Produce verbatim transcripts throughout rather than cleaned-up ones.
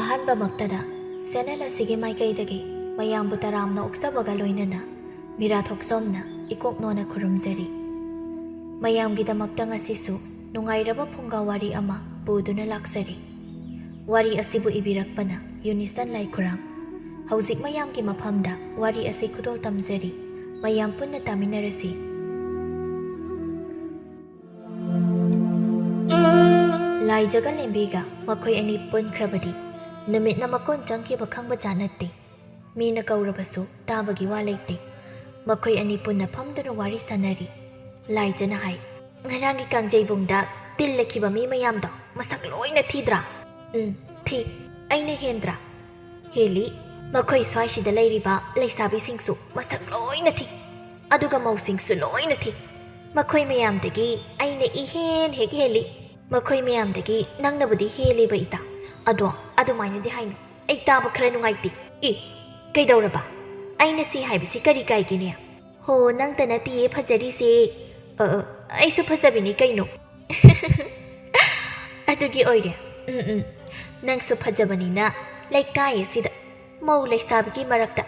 ꯑꯍꯥꯟꯕꯃꯛꯇꯗ channel ꯑꯁꯤꯒꯤ ꯃꯥꯏꯀꯩꯗꯒꯤ ꯃꯌꯥꯝꯕꯨ ꯇꯔꯥꯝꯅ ꯑꯣꯛꯆꯕꯒ ꯂꯣꯏꯅꯅ ꯃꯤꯔꯥ ꯊꯣꯛꯆꯣꯝꯅ ꯏꯀꯣꯛ ꯅꯣꯟꯅ ꯈꯨꯔꯨꯝꯖꯔꯤ꯫ ꯃꯌꯥꯝꯒꯤꯗꯃꯛꯇ ꯉꯁꯤꯁꯨ ꯅꯨꯡꯉꯥꯏꯔꯕ ꯐꯨꯡꯒꯥ ꯋꯥꯔꯤ ꯑꯃ ꯄꯨꯗꯨꯅ ꯂꯥꯛꯆꯔꯤ꯫ ꯋꯥꯔꯤ ꯑꯁꯤꯕꯨ ꯏꯕꯤꯔꯛꯄꯅ ꯌꯨꯅꯤꯁꯟ ꯂꯥꯏꯈꯨꯔꯥꯝ꯫ ꯍꯧꯖꯤꯛ ꯃꯌꯥꯝꯒꯤ ꯃꯐꯝꯗ ꯋꯥꯔꯤ ꯑꯁꯤ ꯈꯨꯗꯣꯜ ꯇꯝꯖꯔꯤ꯫ ꯃꯌꯥꯝ ꯄꯨꯟꯅ ꯇꯥꯃꯤꯟꯅꯔꯁꯤ꯫ ꯂꯥꯏꯖꯒ ꯂꯦꯝꯕꯤꯒ ꯃꯈꯣꯏ ꯑꯅꯤ ꯄꯨꯟꯈ꯭ꯔꯕꯗꯤ ꯅꯨꯃꯤꯠꯅ ꯃꯀꯣꯟ ꯆꯪꯈꯤꯕ ꯈꯪꯕ ꯖꯥꯠ ꯅꯠꯇꯦ꯫ ꯃꯤꯅ ꯀꯧꯔꯕꯁꯨ ꯇꯥꯕꯒꯤ ꯋꯥ ꯂꯩꯇꯦ꯫ ꯃꯈꯣꯏ ꯑꯅꯤ ꯄꯨꯟꯅ ꯐꯝꯗꯨꯅ ꯋꯥꯔꯤ ꯁꯥꯟꯅꯔꯤ꯫ ꯂꯥꯏꯖꯅ ꯍꯥꯏ, "ꯉꯔꯥꯡꯒꯤ ꯀꯥꯡꯖꯩꯕꯨꯡꯗ ꯇꯤꯜꯂꯛꯈꯤꯕ ꯃꯤ ꯃꯌꯥꯝꯗꯣ ꯃꯁꯛ ꯂꯣꯏꯅ ꯊꯤꯗ꯭ꯔꯥ?" "ꯎꯝ, ꯊꯤ꯫ ꯑꯩꯅ ꯍꯦꯟꯗ꯭ꯔꯥ?" "ꯍꯦꯜꯂꯤ꯫ ꯃꯈꯣꯏ ꯁ꯭ꯋꯥꯏꯁꯤꯗ ꯂꯩꯔꯤꯕ ꯂꯩꯁꯥꯕꯤꯁꯤꯡꯁꯨ ꯃꯁꯛ ꯂꯣꯏꯅ ꯊꯤ꯫ ꯑꯗꯨꯒ ꯃꯧꯁꯤꯡꯁꯨ ꯂꯣꯏꯅ ꯊꯤ꯫ ꯃꯈꯣꯏ ꯃꯌꯥꯝꯗꯒꯤ ꯑꯩꯅ ꯏꯍꯦꯟ ꯍꯦꯛ ꯍꯦꯜꯂꯤ꯫ ꯃꯈꯣꯏ ꯃꯌꯥꯝꯗꯒꯤ ꯅꯪꯅꯕꯨꯗꯤ ꯍꯦꯜꯂꯤꯕ, ꯏꯇꯥ꯫ ꯑꯗꯣ ꯑꯗꯨꯃꯥꯏꯅꯗꯤ ꯍꯥꯏꯅꯨ꯫ ꯑꯩ ꯇꯥꯕ ꯈꯔ ꯅꯨꯡꯉꯥꯏꯇꯦ꯫ ꯑꯦ, ꯀꯩꯗꯧꯔꯕ? ꯑꯩꯅ ꯁꯤ ꯍꯥꯏꯕꯁꯤ ꯀꯔꯤ ꯀꯥꯏꯒꯦꯅꯦ?" "ꯍꯣ, ꯅꯪꯇ ꯅꯠꯇꯤꯌꯦ ꯐꯖꯔꯤꯁꯦ꯫ ꯑ, ꯑ, ꯑꯩꯁꯨ ꯐꯖꯕꯤꯅꯤ ꯀꯩꯅꯣ꯫" "ꯑꯗꯨꯒꯤ ꯑꯣꯏꯔꯦ꯫ ꯎꯝ, ꯎꯝ꯫ ꯅꯪꯁꯨ ꯐꯖꯕꯅꯤꯅ ꯂꯩꯀꯥꯏ ꯑꯁꯤꯗ ꯃꯧ ꯂꯩꯁꯥꯕꯤꯒꯤ ꯃꯔꯛꯇ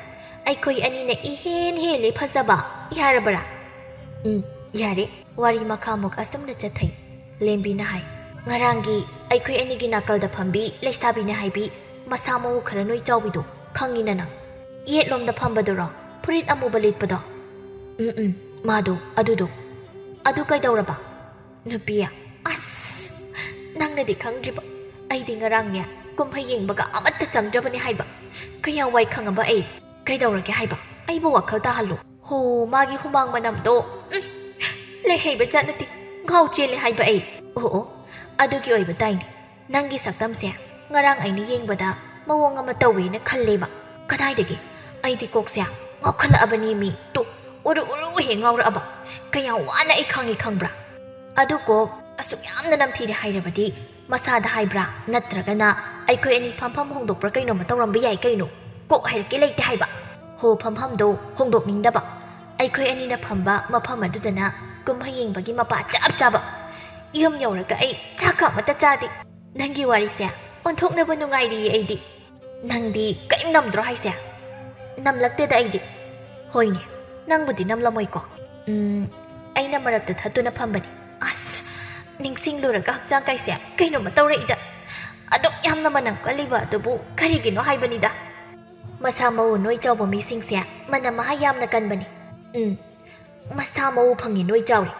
ꯑꯩꯈꯣꯏ ꯑꯅꯤꯅ ꯏꯍꯦꯟ ꯍꯦꯜꯂꯦ ꯐꯖꯕ꯫ ꯌꯥꯔꯕ꯭ꯔꯥ?" "ꯎꯝ, ꯌꯥꯔꯦ꯫" ꯋꯥꯔꯤ ꯃꯈꯥꯃꯨꯛ ꯑꯁꯨꯝꯅ ꯆꯠꯊꯩ꯫ ꯂꯦꯝꯕꯤꯅ ꯍꯥꯏ, "ꯉꯔꯥꯡꯒꯤ ꯑꯩꯈꯣꯏ ꯑꯅꯤꯒꯤ ꯅꯥꯀꯜꯗ ꯐꯝꯕꯤ ꯂꯩꯁꯥꯕꯤꯅꯦ ꯍꯥꯏꯕꯤ, ꯃꯁꯥ ꯃꯎ ꯈꯔ ꯅꯣꯏ ꯆꯥꯎꯕꯤꯗꯣ, ꯈꯪꯉꯤꯅ ꯅꯪ? ꯌꯦꯠꯂꯣꯝꯗ ꯐꯝꯕꯗꯨꯔꯣ, ꯐꯨꯔꯤꯠ ꯑꯃꯨꯕ ꯂꯤꯠꯄꯗꯣ?" "ꯎꯝ, ꯎꯝ, ꯃꯥꯗꯣ, ꯑꯗꯨꯗꯣ꯫" "ꯑꯗꯨ ꯀꯩꯗꯧꯔꯕ?" "ꯅꯨꯄꯤ, ꯑꯁ, ꯅꯪꯅꯗꯤ ꯈꯪꯗ꯭ꯔꯤꯕ, ꯑꯩꯗꯤ ꯉꯔꯥꯡꯅꯦ ꯀꯨꯝꯍꯩ ꯌꯦꯡꯕꯒ ꯑꯃꯠꯇ ꯆꯪꯗ꯭ꯔꯕꯅꯤ ꯍꯥꯏꯕ꯫ ꯀꯌꯥ ꯋꯥꯏ ꯈꯪꯉꯕ ꯑꯩ?" "ꯀꯩꯗꯧꯔꯒꯦ ꯍꯥꯏꯕ? ꯑꯩꯕꯨ ꯋꯥꯈꯜ ꯇꯥꯍꯜꯂꯨ꯫" "ꯍꯣ, ꯃꯥꯒꯤ ꯍꯨꯃꯥꯡ ꯃꯅꯝꯗꯣ, ꯎꯝ, ꯂꯩꯍꯩꯕ ꯖꯥꯠ ꯅꯠꯇꯦ꯫ ꯉꯥꯎ ꯆꯦꯜꯂꯦ ꯍꯥꯏꯕ ꯑꯩ꯫" "ꯑꯣ, ꯑꯣ, ꯑꯗꯨꯒꯤ ꯑꯣꯏꯕ ꯇꯥꯏꯅꯦ꯫ ꯅꯪꯒꯤ ꯁꯛꯇꯝꯁꯦ ꯉꯔꯥꯡ ꯑꯩꯅ ꯌꯦꯡꯕꯗ ꯃꯑꯣꯡ ꯑꯃ ꯇꯧꯋꯦꯅ ꯈꯜꯂꯦꯕ꯫ ꯀꯗꯥꯏꯗꯒꯤ? ꯑꯩꯗꯤ ꯀꯣꯛꯁꯦ ꯉꯥꯎꯈꯠꯂꯛꯑꯕꯅꯤ ꯃꯤ꯫ ꯇꯨ, ꯎꯔꯨ ꯎꯔꯨ ꯍꯦꯛ ꯉꯥꯎꯔꯛꯑꯕ꯫ ꯀꯌꯥ ꯋꯥꯅ ꯑꯩ ꯈꯥꯡꯉꯤ ꯈꯪꯕ꯭ꯔꯥ? ꯑꯗꯨ ꯀꯣꯛ ꯑꯁꯨꯛ ꯌꯥꯝꯅ ꯅꯝꯊꯤꯔꯦ ꯍꯥꯏꯔꯕꯗꯤ ꯃꯁꯥꯗ ꯍꯥꯏꯕ꯭ꯔꯥ? ꯅꯠꯇ꯭ꯔꯒꯅ ꯑꯩꯈꯣꯏ ꯑꯅꯤ ꯐꯝꯐꯝ ꯍꯣꯡꯗꯣꯛꯄ꯭ꯔꯥ ꯀꯩꯅꯣꯝꯃ ꯇꯧꯔꯝꯕ ꯌꯥꯏ ꯀꯩꯅꯣ? ꯀꯣꯛ ꯍꯥꯏꯔꯛꯀꯦ ꯂꯩꯇꯦ ꯍꯥꯏꯕ꯫ ꯍꯣ, ꯐꯝꯐꯝꯗꯣ ꯍꯣꯡꯗꯣꯛꯅꯤꯡꯗꯕ꯫ ꯑꯩꯈꯣꯏ ꯑꯅꯤꯅ ꯐꯝꯕ ꯃꯐꯝ ꯑꯗꯨꯗꯅ ꯀꯨꯝꯍꯩ ꯌꯦꯡꯕꯒꯤ ꯃꯄꯥ ꯆꯞ ꯆꯥꯕ꯫ ꯌꯨꯝ ꯌꯧꯔꯒ ꯑꯩ ꯆꯥꯛꯀ ꯑꯃꯠꯇ ꯆꯥꯗꯦ꯫ ꯅꯪꯒꯤ ꯋꯥꯔꯤꯁꯦ ꯑꯣꯟꯊꯣꯛꯅꯕ ꯅꯨꯡꯉꯥꯏꯔꯤꯌꯦ ꯑꯩꯗꯤ꯫ ꯅꯪꯗꯤ ꯀꯔꯤꯝ ꯅꯝꯗ꯭ꯔꯣ ꯍꯥꯏꯁꯦ? ꯅꯝꯂꯛꯇꯦꯗ ꯑꯩꯗꯤ꯫ ꯍꯣꯏꯅꯦ, ꯅꯪꯕꯨꯗꯤ ꯅꯝꯂꯝꯃꯣꯏꯀꯣ꯫ ꯎꯝ, ꯑꯩꯅ ꯃꯔꯛꯇ ꯊꯠꯇꯨꯅ ꯐꯝꯕꯅꯤ꯫ ꯑꯁ, ꯅꯤꯡꯁꯤꯡꯂꯨꯔꯒ ꯍꯛꯆꯥꯡ ꯀꯥꯏꯁꯦ ꯀꯩꯅꯣꯝꯃ ꯇꯧꯔꯛꯏꯗ꯫ ꯑꯗꯨꯛ ꯌꯥꯝꯅ ꯃꯅꯝ ꯀꯜꯂꯤꯕ ꯑꯗꯨꯕꯨ ꯀꯔꯤꯒꯤꯅꯣ ꯍꯥꯏꯕꯅꯤꯗ꯫ ꯃꯁꯥ ꯃꯎ ꯅꯣꯏ ꯆꯥꯎꯕ ꯃꯤꯁꯤꯡꯁꯦ ꯃꯅꯝ ꯃꯍꯥ ꯌꯥꯝꯅ ꯀꯟꯕꯅꯤ꯫ ꯎꯝ, ꯃꯁꯥ ꯃꯎ ꯐꯪꯉꯤ ꯅꯣꯏ ꯆꯥꯎꯔꯤ,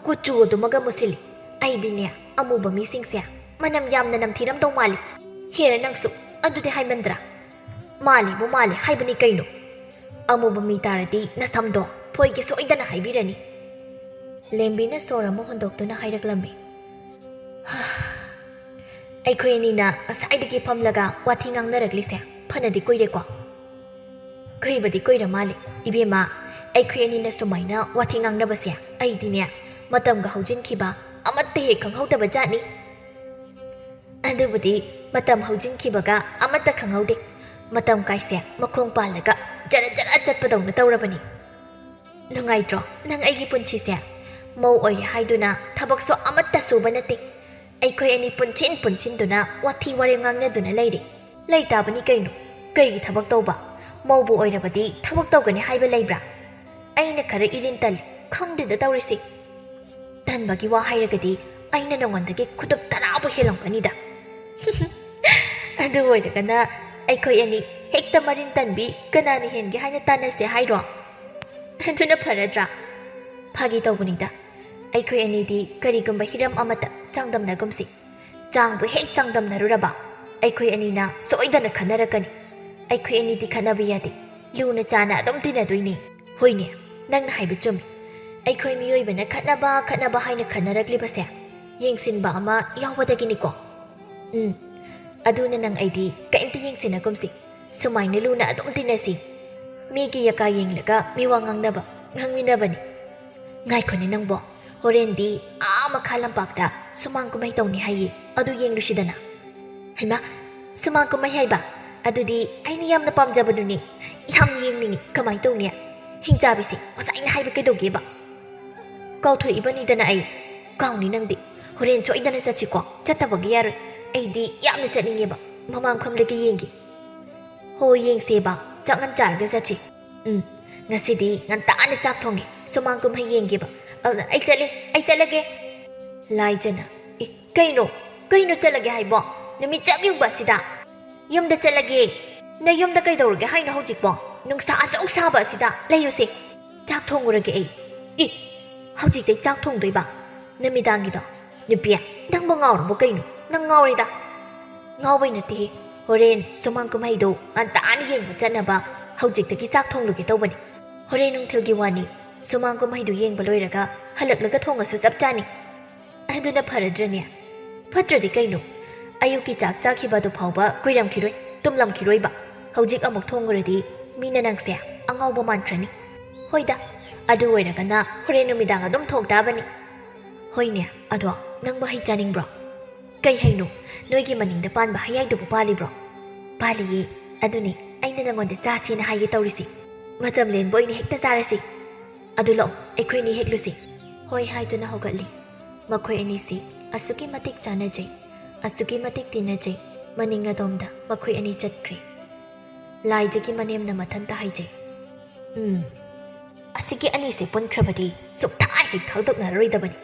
ꯀꯨꯆꯨ ꯑꯗꯨꯃꯒ ꯃꯨꯁꯤꯜꯂꯤ꯫ ꯑꯩꯗꯤꯅꯦ, ꯑꯃꯨꯕ ꯃꯤꯁꯤꯡꯁꯦ ꯃꯅꯝ ꯌꯥꯝꯅ ꯅꯝꯊꯤꯔꯝꯗꯧ ꯃꯥꯜꯂꯤ꯫ ꯍꯦꯔ ꯅꯪꯁꯨ, ꯑꯗꯨꯗꯤ ꯍꯥꯏꯃꯟꯗ꯭ꯔꯥ? ꯃꯥꯜꯂꯤꯕꯨ ꯃꯥꯜꯂꯤ ꯍꯥꯏꯕꯅꯤ ꯀꯩꯅꯣ꯫ ꯑꯃꯨꯕ ꯃꯤ ꯇꯥꯔꯗꯤ ꯅꯁꯝꯗꯣ ꯐꯣꯏꯒꯦ ꯁꯣꯏꯗꯅ ꯍꯥꯏꯕꯤꯔꯅꯤ꯫ ꯂꯦꯝꯕꯤꯅ ꯁꯣꯔ ꯑꯃ ꯍꯣꯟꯗꯣꯛꯇꯨꯅ ꯍꯥꯏꯔꯛꯂꯝꯃꯤ꯫ ꯑꯩꯈꯣꯏ ꯑꯅꯤꯅ ꯉꯁꯥꯏꯗꯒꯤ ꯐꯝꯂꯒ ꯋꯥꯊꯤ ꯉꯥꯡꯅꯔꯛꯂꯤꯁꯦ ꯐꯅꯗꯤ ꯀꯨꯏꯔꯦꯀꯣ꯫ ꯀꯨꯏꯕꯗꯤ ꯀꯨꯏꯔ ꯃꯥꯜꯂꯦ꯫ ꯏꯕꯦꯝꯃ, ꯑꯩꯈꯣꯏ ꯑꯅꯤꯅ ꯁꯨꯃꯥꯏꯅ ꯋꯥꯊꯤ ꯉꯥꯡꯅꯕꯁꯦ ꯑꯩꯗꯤꯅꯦ, ꯃꯇꯝꯒ ꯍꯧꯖꯤꯟꯈꯤꯕ ꯑꯃꯠꯇ ꯍꯦꯛ ꯈꯪꯍꯧꯗꯕ ꯖꯥꯠꯅꯤ꯫ ꯑꯗꯨꯕꯨꯗꯤ ꯃꯇꯝ ꯍꯧꯖꯤꯟꯈꯤꯕꯒ ꯑꯃꯠꯇ ꯈꯪꯍꯧꯗꯦ꯫ ꯃꯇꯝ ꯀꯥꯏꯁꯦ ꯃꯈꯣꯡ ꯄꯥꯜꯂꯒ ꯖꯔ ꯖꯔ ꯆꯠꯄꯗꯧꯅ ꯇꯧꯔꯕꯅꯤ꯫ ꯅꯨꯡꯉꯥꯏꯇ꯭ꯔꯣ ꯅꯪ ꯑꯩꯒꯤ ꯄꯨꯟꯁꯤꯁꯦ? ꯃꯧ ꯑꯣꯏꯔꯦ ꯍꯥꯏꯗꯨꯅ ꯊꯕꯛꯁꯨ ꯑꯃꯠꯇ ꯁꯨꯕ ꯅꯠꯇꯦ꯫ ꯑꯩꯈꯣꯏ ꯑꯅꯤ ꯄꯨꯟꯁꯤꯟ ꯄꯨꯟꯁꯤꯟꯗꯨꯅ ꯋꯥꯊꯤ ꯋꯥꯔꯦꯝ ꯉꯥꯡꯅꯗꯨꯅ ꯂꯩꯔꯦ꯫ ꯂꯩ ꯇꯥꯕꯅꯤ ꯀꯩꯅꯣ꯫ ꯀꯩꯒꯤ ꯊꯕꯛ ꯇꯧꯕ? ꯃꯧꯕꯨ ꯑꯣꯏꯔꯕꯗꯤ ꯊꯕꯛ ꯇꯧꯒꯅꯤ ꯍꯥꯏꯕ ꯂꯩꯕ꯭ꯔꯥ? ꯑꯩꯅ ꯈꯔ ꯏꯔꯤꯟ ꯇꯜꯂꯤ꯫ ꯈꯪꯗꯦꯗ ꯇꯧꯔꯤꯁꯤ꯫ ꯇꯟꯕꯒꯤ ꯋꯥ ꯍꯥꯏꯔꯒꯗꯤ ꯑꯩꯅ ꯅꯉꯣꯟꯗꯒꯤ ꯈꯨꯗꯨꯞ ꯇꯔꯥꯕꯨ ꯍꯦꯜꯂꯝꯒꯅꯤꯗ꯫ ꯑꯗꯨ ꯑꯣꯏꯔꯒꯅ ꯑꯩꯈꯣꯏ ꯑꯅꯤ ꯍꯦꯛꯇ ꯃꯔꯤꯟ ꯇꯟꯕꯤ ꯀꯅꯥꯅ ꯍꯦꯟꯒꯦ ꯍꯥꯏꯅ ꯇꯥꯟꯅꯁꯦ ꯍꯥꯏꯔꯣ? ꯑꯗꯨꯅ ꯐꯔꯗ꯭ꯔꯥ? ꯐꯥꯒꯤ ꯇꯧꯕꯅꯤꯗ꯫ ꯑꯩꯈꯣꯏ ꯑꯅꯤꯗꯤ ꯀꯔꯤꯒꯨꯝꯕ ꯍꯤꯔꯝ ꯑꯃꯠꯇ ꯆꯥꯡꯗꯝꯅꯒꯨꯝꯁꯤ꯫ ꯆꯥꯡꯕꯨ ꯍꯦꯛ ꯆꯥꯡꯗꯝꯅꯔꯨꯔꯕ, ꯑꯩꯈꯣꯏ ꯑꯅꯤꯅ ꯁꯣꯏꯗꯅ ꯈꯠꯅꯔꯛꯀꯅꯤ꯫ ꯑꯩꯈꯣꯏ ꯑꯅꯤꯗꯤ ꯈꯠꯅꯕ ꯌꯥꯗꯦ꯫ ꯂꯨꯅ ꯆꯥꯟꯅ ꯑꯗꯨꯝ ꯇꯤꯟꯅꯗꯣꯏꯅꯤ꯫ ꯍꯣꯏꯅꯦ, ꯅꯪꯅ ꯍꯥꯏꯕ ꯆꯨꯝꯃꯤ꯫ ꯑꯩꯈꯣꯏ ꯃꯤꯑꯣꯏꯕꯅ ꯈꯠꯅꯕ, ꯈꯠꯅꯕ ꯍꯥꯏꯅ ꯈꯠꯅꯔꯛꯂꯤꯕꯁꯦ ꯌꯦꯡꯁꯤꯟꯕ ꯑꯃ ꯌꯥꯎꯕꯗꯒꯤꯅꯤꯀꯣ꯫ ꯎꯝ, ꯑꯗꯨꯅ ꯅꯪ ꯑꯩꯗꯤ ꯀꯔꯤꯝꯇ ꯌꯦꯡꯁꯤꯟꯅꯒꯨꯝꯁꯤ꯫ ꯁꯨꯃꯥꯏꯅ ꯂꯨꯅ ꯑꯗꯨꯝ ꯇꯤꯟꯅꯁꯤ꯫ ꯃꯤꯒꯤ ꯌꯀꯥ ꯌꯦꯡꯂꯒ ꯃꯤꯋꯥ ꯉꯥꯡꯅꯕ, ꯉꯥꯡꯃꯤꯟꯅꯕꯅꯤ꯫ ꯉꯥꯏꯈꯣꯅꯦ ꯅꯪꯕꯣ, ꯍꯣꯔꯦꯟꯗꯤ ꯑꯥ ꯃꯈꯥ ꯂꯝꯄꯥꯛꯇ ꯁꯨꯃꯥꯡ ꯀꯨꯝꯍꯩ ꯇꯧꯅꯤ ꯍꯥꯏꯌꯦ, ꯑꯗꯨ ꯌꯦꯡꯂꯨꯁꯤꯗꯅ꯫ ꯍꯩꯃꯥ, ꯁꯨꯃꯥꯡ ꯀꯨꯝꯍꯩ ꯍꯥꯏꯕ? ꯑꯗꯨꯗꯤ ꯑꯩꯅ ꯌꯥꯝꯅ ꯄꯥꯝꯖꯕꯗꯨꯅꯤ꯫ ꯌꯥꯝ ꯌꯦꯡꯅꯤꯡꯉꯤ꯫ ꯀꯃꯥꯏ ꯇꯧꯅꯤ? ꯍꯤꯡꯆꯥꯕꯤꯁꯦ, ꯉꯁꯥꯏꯅ ꯍꯥꯏꯕ ꯀꯩꯗꯧꯒꯦꯕ? ꯀꯥꯎꯊꯣꯛꯏꯕꯅꯤꯗꯅ ꯑꯩ꯫ ꯀꯥꯎꯅꯤ ꯅꯪꯗꯤ꯫ ꯍꯣꯔꯦꯟ ꯁꯣꯏꯗꯅ ꯆꯠꯁꯤꯀꯣ꯫ ꯆꯠꯇꯕꯒꯤ ꯌꯥꯔꯣꯏ꯫ ꯑꯩꯗꯤ ꯌꯥꯝꯅ ꯆꯠꯅꯤꯡꯉꯦꯕ꯫ ꯃꯃꯥꯡꯐꯝꯗꯒꯤ ꯌꯦꯡꯒꯦ꯫ ꯍꯣ, ꯌꯦꯡꯁꯦꯕ꯫ ꯆꯥꯛ ꯉꯟ ꯆꯥꯔꯒ ꯆꯠꯁꯤ꯫ ꯎꯝ, ꯉꯁꯤꯗꯤ ꯉꯟꯇꯥꯅ ꯆꯥꯛ ꯊꯣꯡꯒꯦ꯫ ꯁꯨꯃꯥꯡ ꯀꯨꯝꯍꯩ ꯌꯦꯡꯒꯦꯕ꯫ ꯑ, ꯑꯩ ꯆꯠꯂꯦ, ꯑꯩ ꯆꯠꯂꯒꯦ꯫ ꯂꯥꯏꯖꯅ, "ꯑꯦ, ꯀꯩꯅꯣ? ꯀꯩꯅꯣ ꯆꯠꯂꯒꯦ ꯍꯥꯏꯕꯣ? ꯅꯨꯃꯤꯠ ꯆꯞ ꯌꯨꯡꯕ ꯑꯁꯤꯗ?" "ꯌꯨꯝꯗ ꯆꯠꯂꯒꯦ꯫ ꯅꯌꯨꯝꯗ ꯀꯩꯗꯧꯔꯒꯦ ꯍꯥꯏꯅꯣ ꯍꯧꯖꯤꯛꯄꯣ? ꯅꯨꯡꯁꯥ ꯑꯁꯨꯛ ꯁꯥꯕ ꯑꯁꯤꯗ ꯂꯩꯌꯨꯁꯦ꯫ ꯆꯥꯛ ꯊꯣꯡꯉꯨꯔꯒꯦ ꯑꯩ꯫" "ꯑꯦ, ꯍꯧꯖꯤꯛꯇꯩ ꯆꯥꯛ ꯊꯣꯡꯗꯣꯏꯕ? ꯅꯨꯃꯤꯗꯥꯡꯒꯤꯗꯣ?" "ꯅꯨꯄꯤ, ꯅꯪꯕꯨ ꯉꯥꯎꯔꯕꯣ ꯀꯩꯅꯣ? ꯅꯪ ꯉꯥꯎꯔꯦꯗ!" "ꯉꯥꯎꯕꯩ ꯅꯠꯇꯦꯍꯦ꯫ ꯍꯣꯔꯦꯟ ꯁꯨꯃꯥꯡ ꯀꯨꯝꯍꯩꯗꯣ ꯉꯟꯇꯥꯅ ꯌꯦꯡꯕ ꯆꯠꯅꯕ ꯍꯧꯖꯤꯛꯇꯒꯤ ꯆꯥꯛ ꯊꯣꯡꯂꯨꯒꯦ ꯇꯧꯕꯅꯤ꯫ ꯍꯣꯔꯦꯟ ꯅꯨꯡꯊꯤꯜꯒꯤ ꯋꯥꯅꯤ꯫ ꯁꯨꯃꯥꯡ ꯀꯨꯝꯍꯩꯗꯨ ꯌꯦꯡꯕ ꯂꯣꯏꯔꯒ ꯍꯜꯂꯛꯂꯒ ꯊꯣꯡꯉꯁꯨ ꯆꯞ ꯆꯥꯅꯤ꯫" "ꯑꯗꯨꯅ ꯐꯔꯗ꯭ꯔꯅꯦ?" "ꯐꯠꯇ꯭ꯔꯗꯤ ꯀꯩꯅꯣ? ꯑꯌꯨꯛꯀꯤ ꯆꯥꯛ ꯆꯥꯈꯤꯕꯗꯨ ꯐꯥꯎꯕ ꯀꯨꯏꯔꯝꯈꯤꯔꯣꯏ, ꯇꯨꯝꯂꯝꯈꯤꯔꯣꯏꯕ꯫ ꯍꯧꯖꯤꯛ ꯑꯃꯨꯛ ꯊꯣꯡꯉꯨꯔꯗꯤ ꯃꯤꯅ ꯅꯪꯁꯦ ꯑꯉꯥꯎꯕ ꯃꯥꯟꯈ꯭ꯔꯅꯤ꯫" "ꯍꯣꯏꯗ, ꯑꯗꯨ ꯑꯣꯏꯔꯒꯅ ꯍꯣꯔꯦꯟ ꯅꯨꯃꯤꯗꯥꯡ ꯑꯗꯨꯝ ꯊꯣꯡ ꯇꯥꯕꯅꯤ꯫" "ꯍꯣꯏꯅꯦ, ꯑꯗꯣ ꯅꯪꯕꯨ ꯍꯩ ꯆꯥꯅꯤꯡꯕ꯭ꯔꯣ?" "ꯀꯩ ꯍꯩꯅꯣ? ꯅꯣꯏꯒꯤ ꯃꯅꯤꯡꯗ ꯄꯥꯟꯕ ꯍꯩꯌꯥꯏꯗꯨꯕꯨ ꯄꯥꯜꯂꯤꯕ꯭ꯔꯣ?" "ꯄꯥꯜꯂꯤꯌꯦ꯫ ꯑꯗꯨꯅꯤ ꯑꯩꯅ ꯅꯪꯉꯣꯟꯗ ꯆꯥꯁꯦꯅ ꯍꯥꯏꯒꯦ ꯇꯧꯔꯤꯁꯦ꯫ ꯃꯇꯝ ꯂꯦꯟꯕ ꯑꯣꯏꯅ ꯍꯦꯛꯇ ꯆꯥꯔꯁꯤ꯫ ꯑꯗꯨ ꯂꯥꯛꯑꯣ, ꯑꯩꯈꯣꯏꯅꯤ ꯍꯦꯛꯂꯨꯁꯤ꯫" ꯍꯣꯏ ꯍꯥꯏꯗꯨꯅ ꯍꯧꯒꯠꯂꯤ꯫ ꯃꯈꯣꯏ ꯑꯅꯤꯁꯤ ꯑꯁꯨꯛꯀꯤ ꯃꯇꯤꯛ ꯆꯥꯟꯅꯖꯩ, ꯑꯁꯨꯛꯀꯤ ꯃꯇꯤꯛ ꯇꯤꯟꯅꯖꯩ꯫ ꯃꯅꯤꯡ ꯑꯗꯣꯝꯗ ꯃꯈꯣꯏ ꯑꯅꯤ ꯆꯠꯈ꯭ꯔꯦ꯫ ꯂꯥꯏꯖꯒꯤ ꯃꯅꯦꯝꯅ ꯃꯊꯟꯇ ꯍꯥꯏꯖꯩ, "ꯎꯝ, ꯑꯁꯤꯒꯤ ꯑꯅꯤꯁꯦ ꯄꯨꯟꯈ꯭ꯔꯕꯗꯤ ꯁꯨꯛꯊꯥ ꯍꯦꯛ ꯊꯥꯗꯣꯛꯅꯔꯔꯣꯏꯗꯕꯅꯤ꯫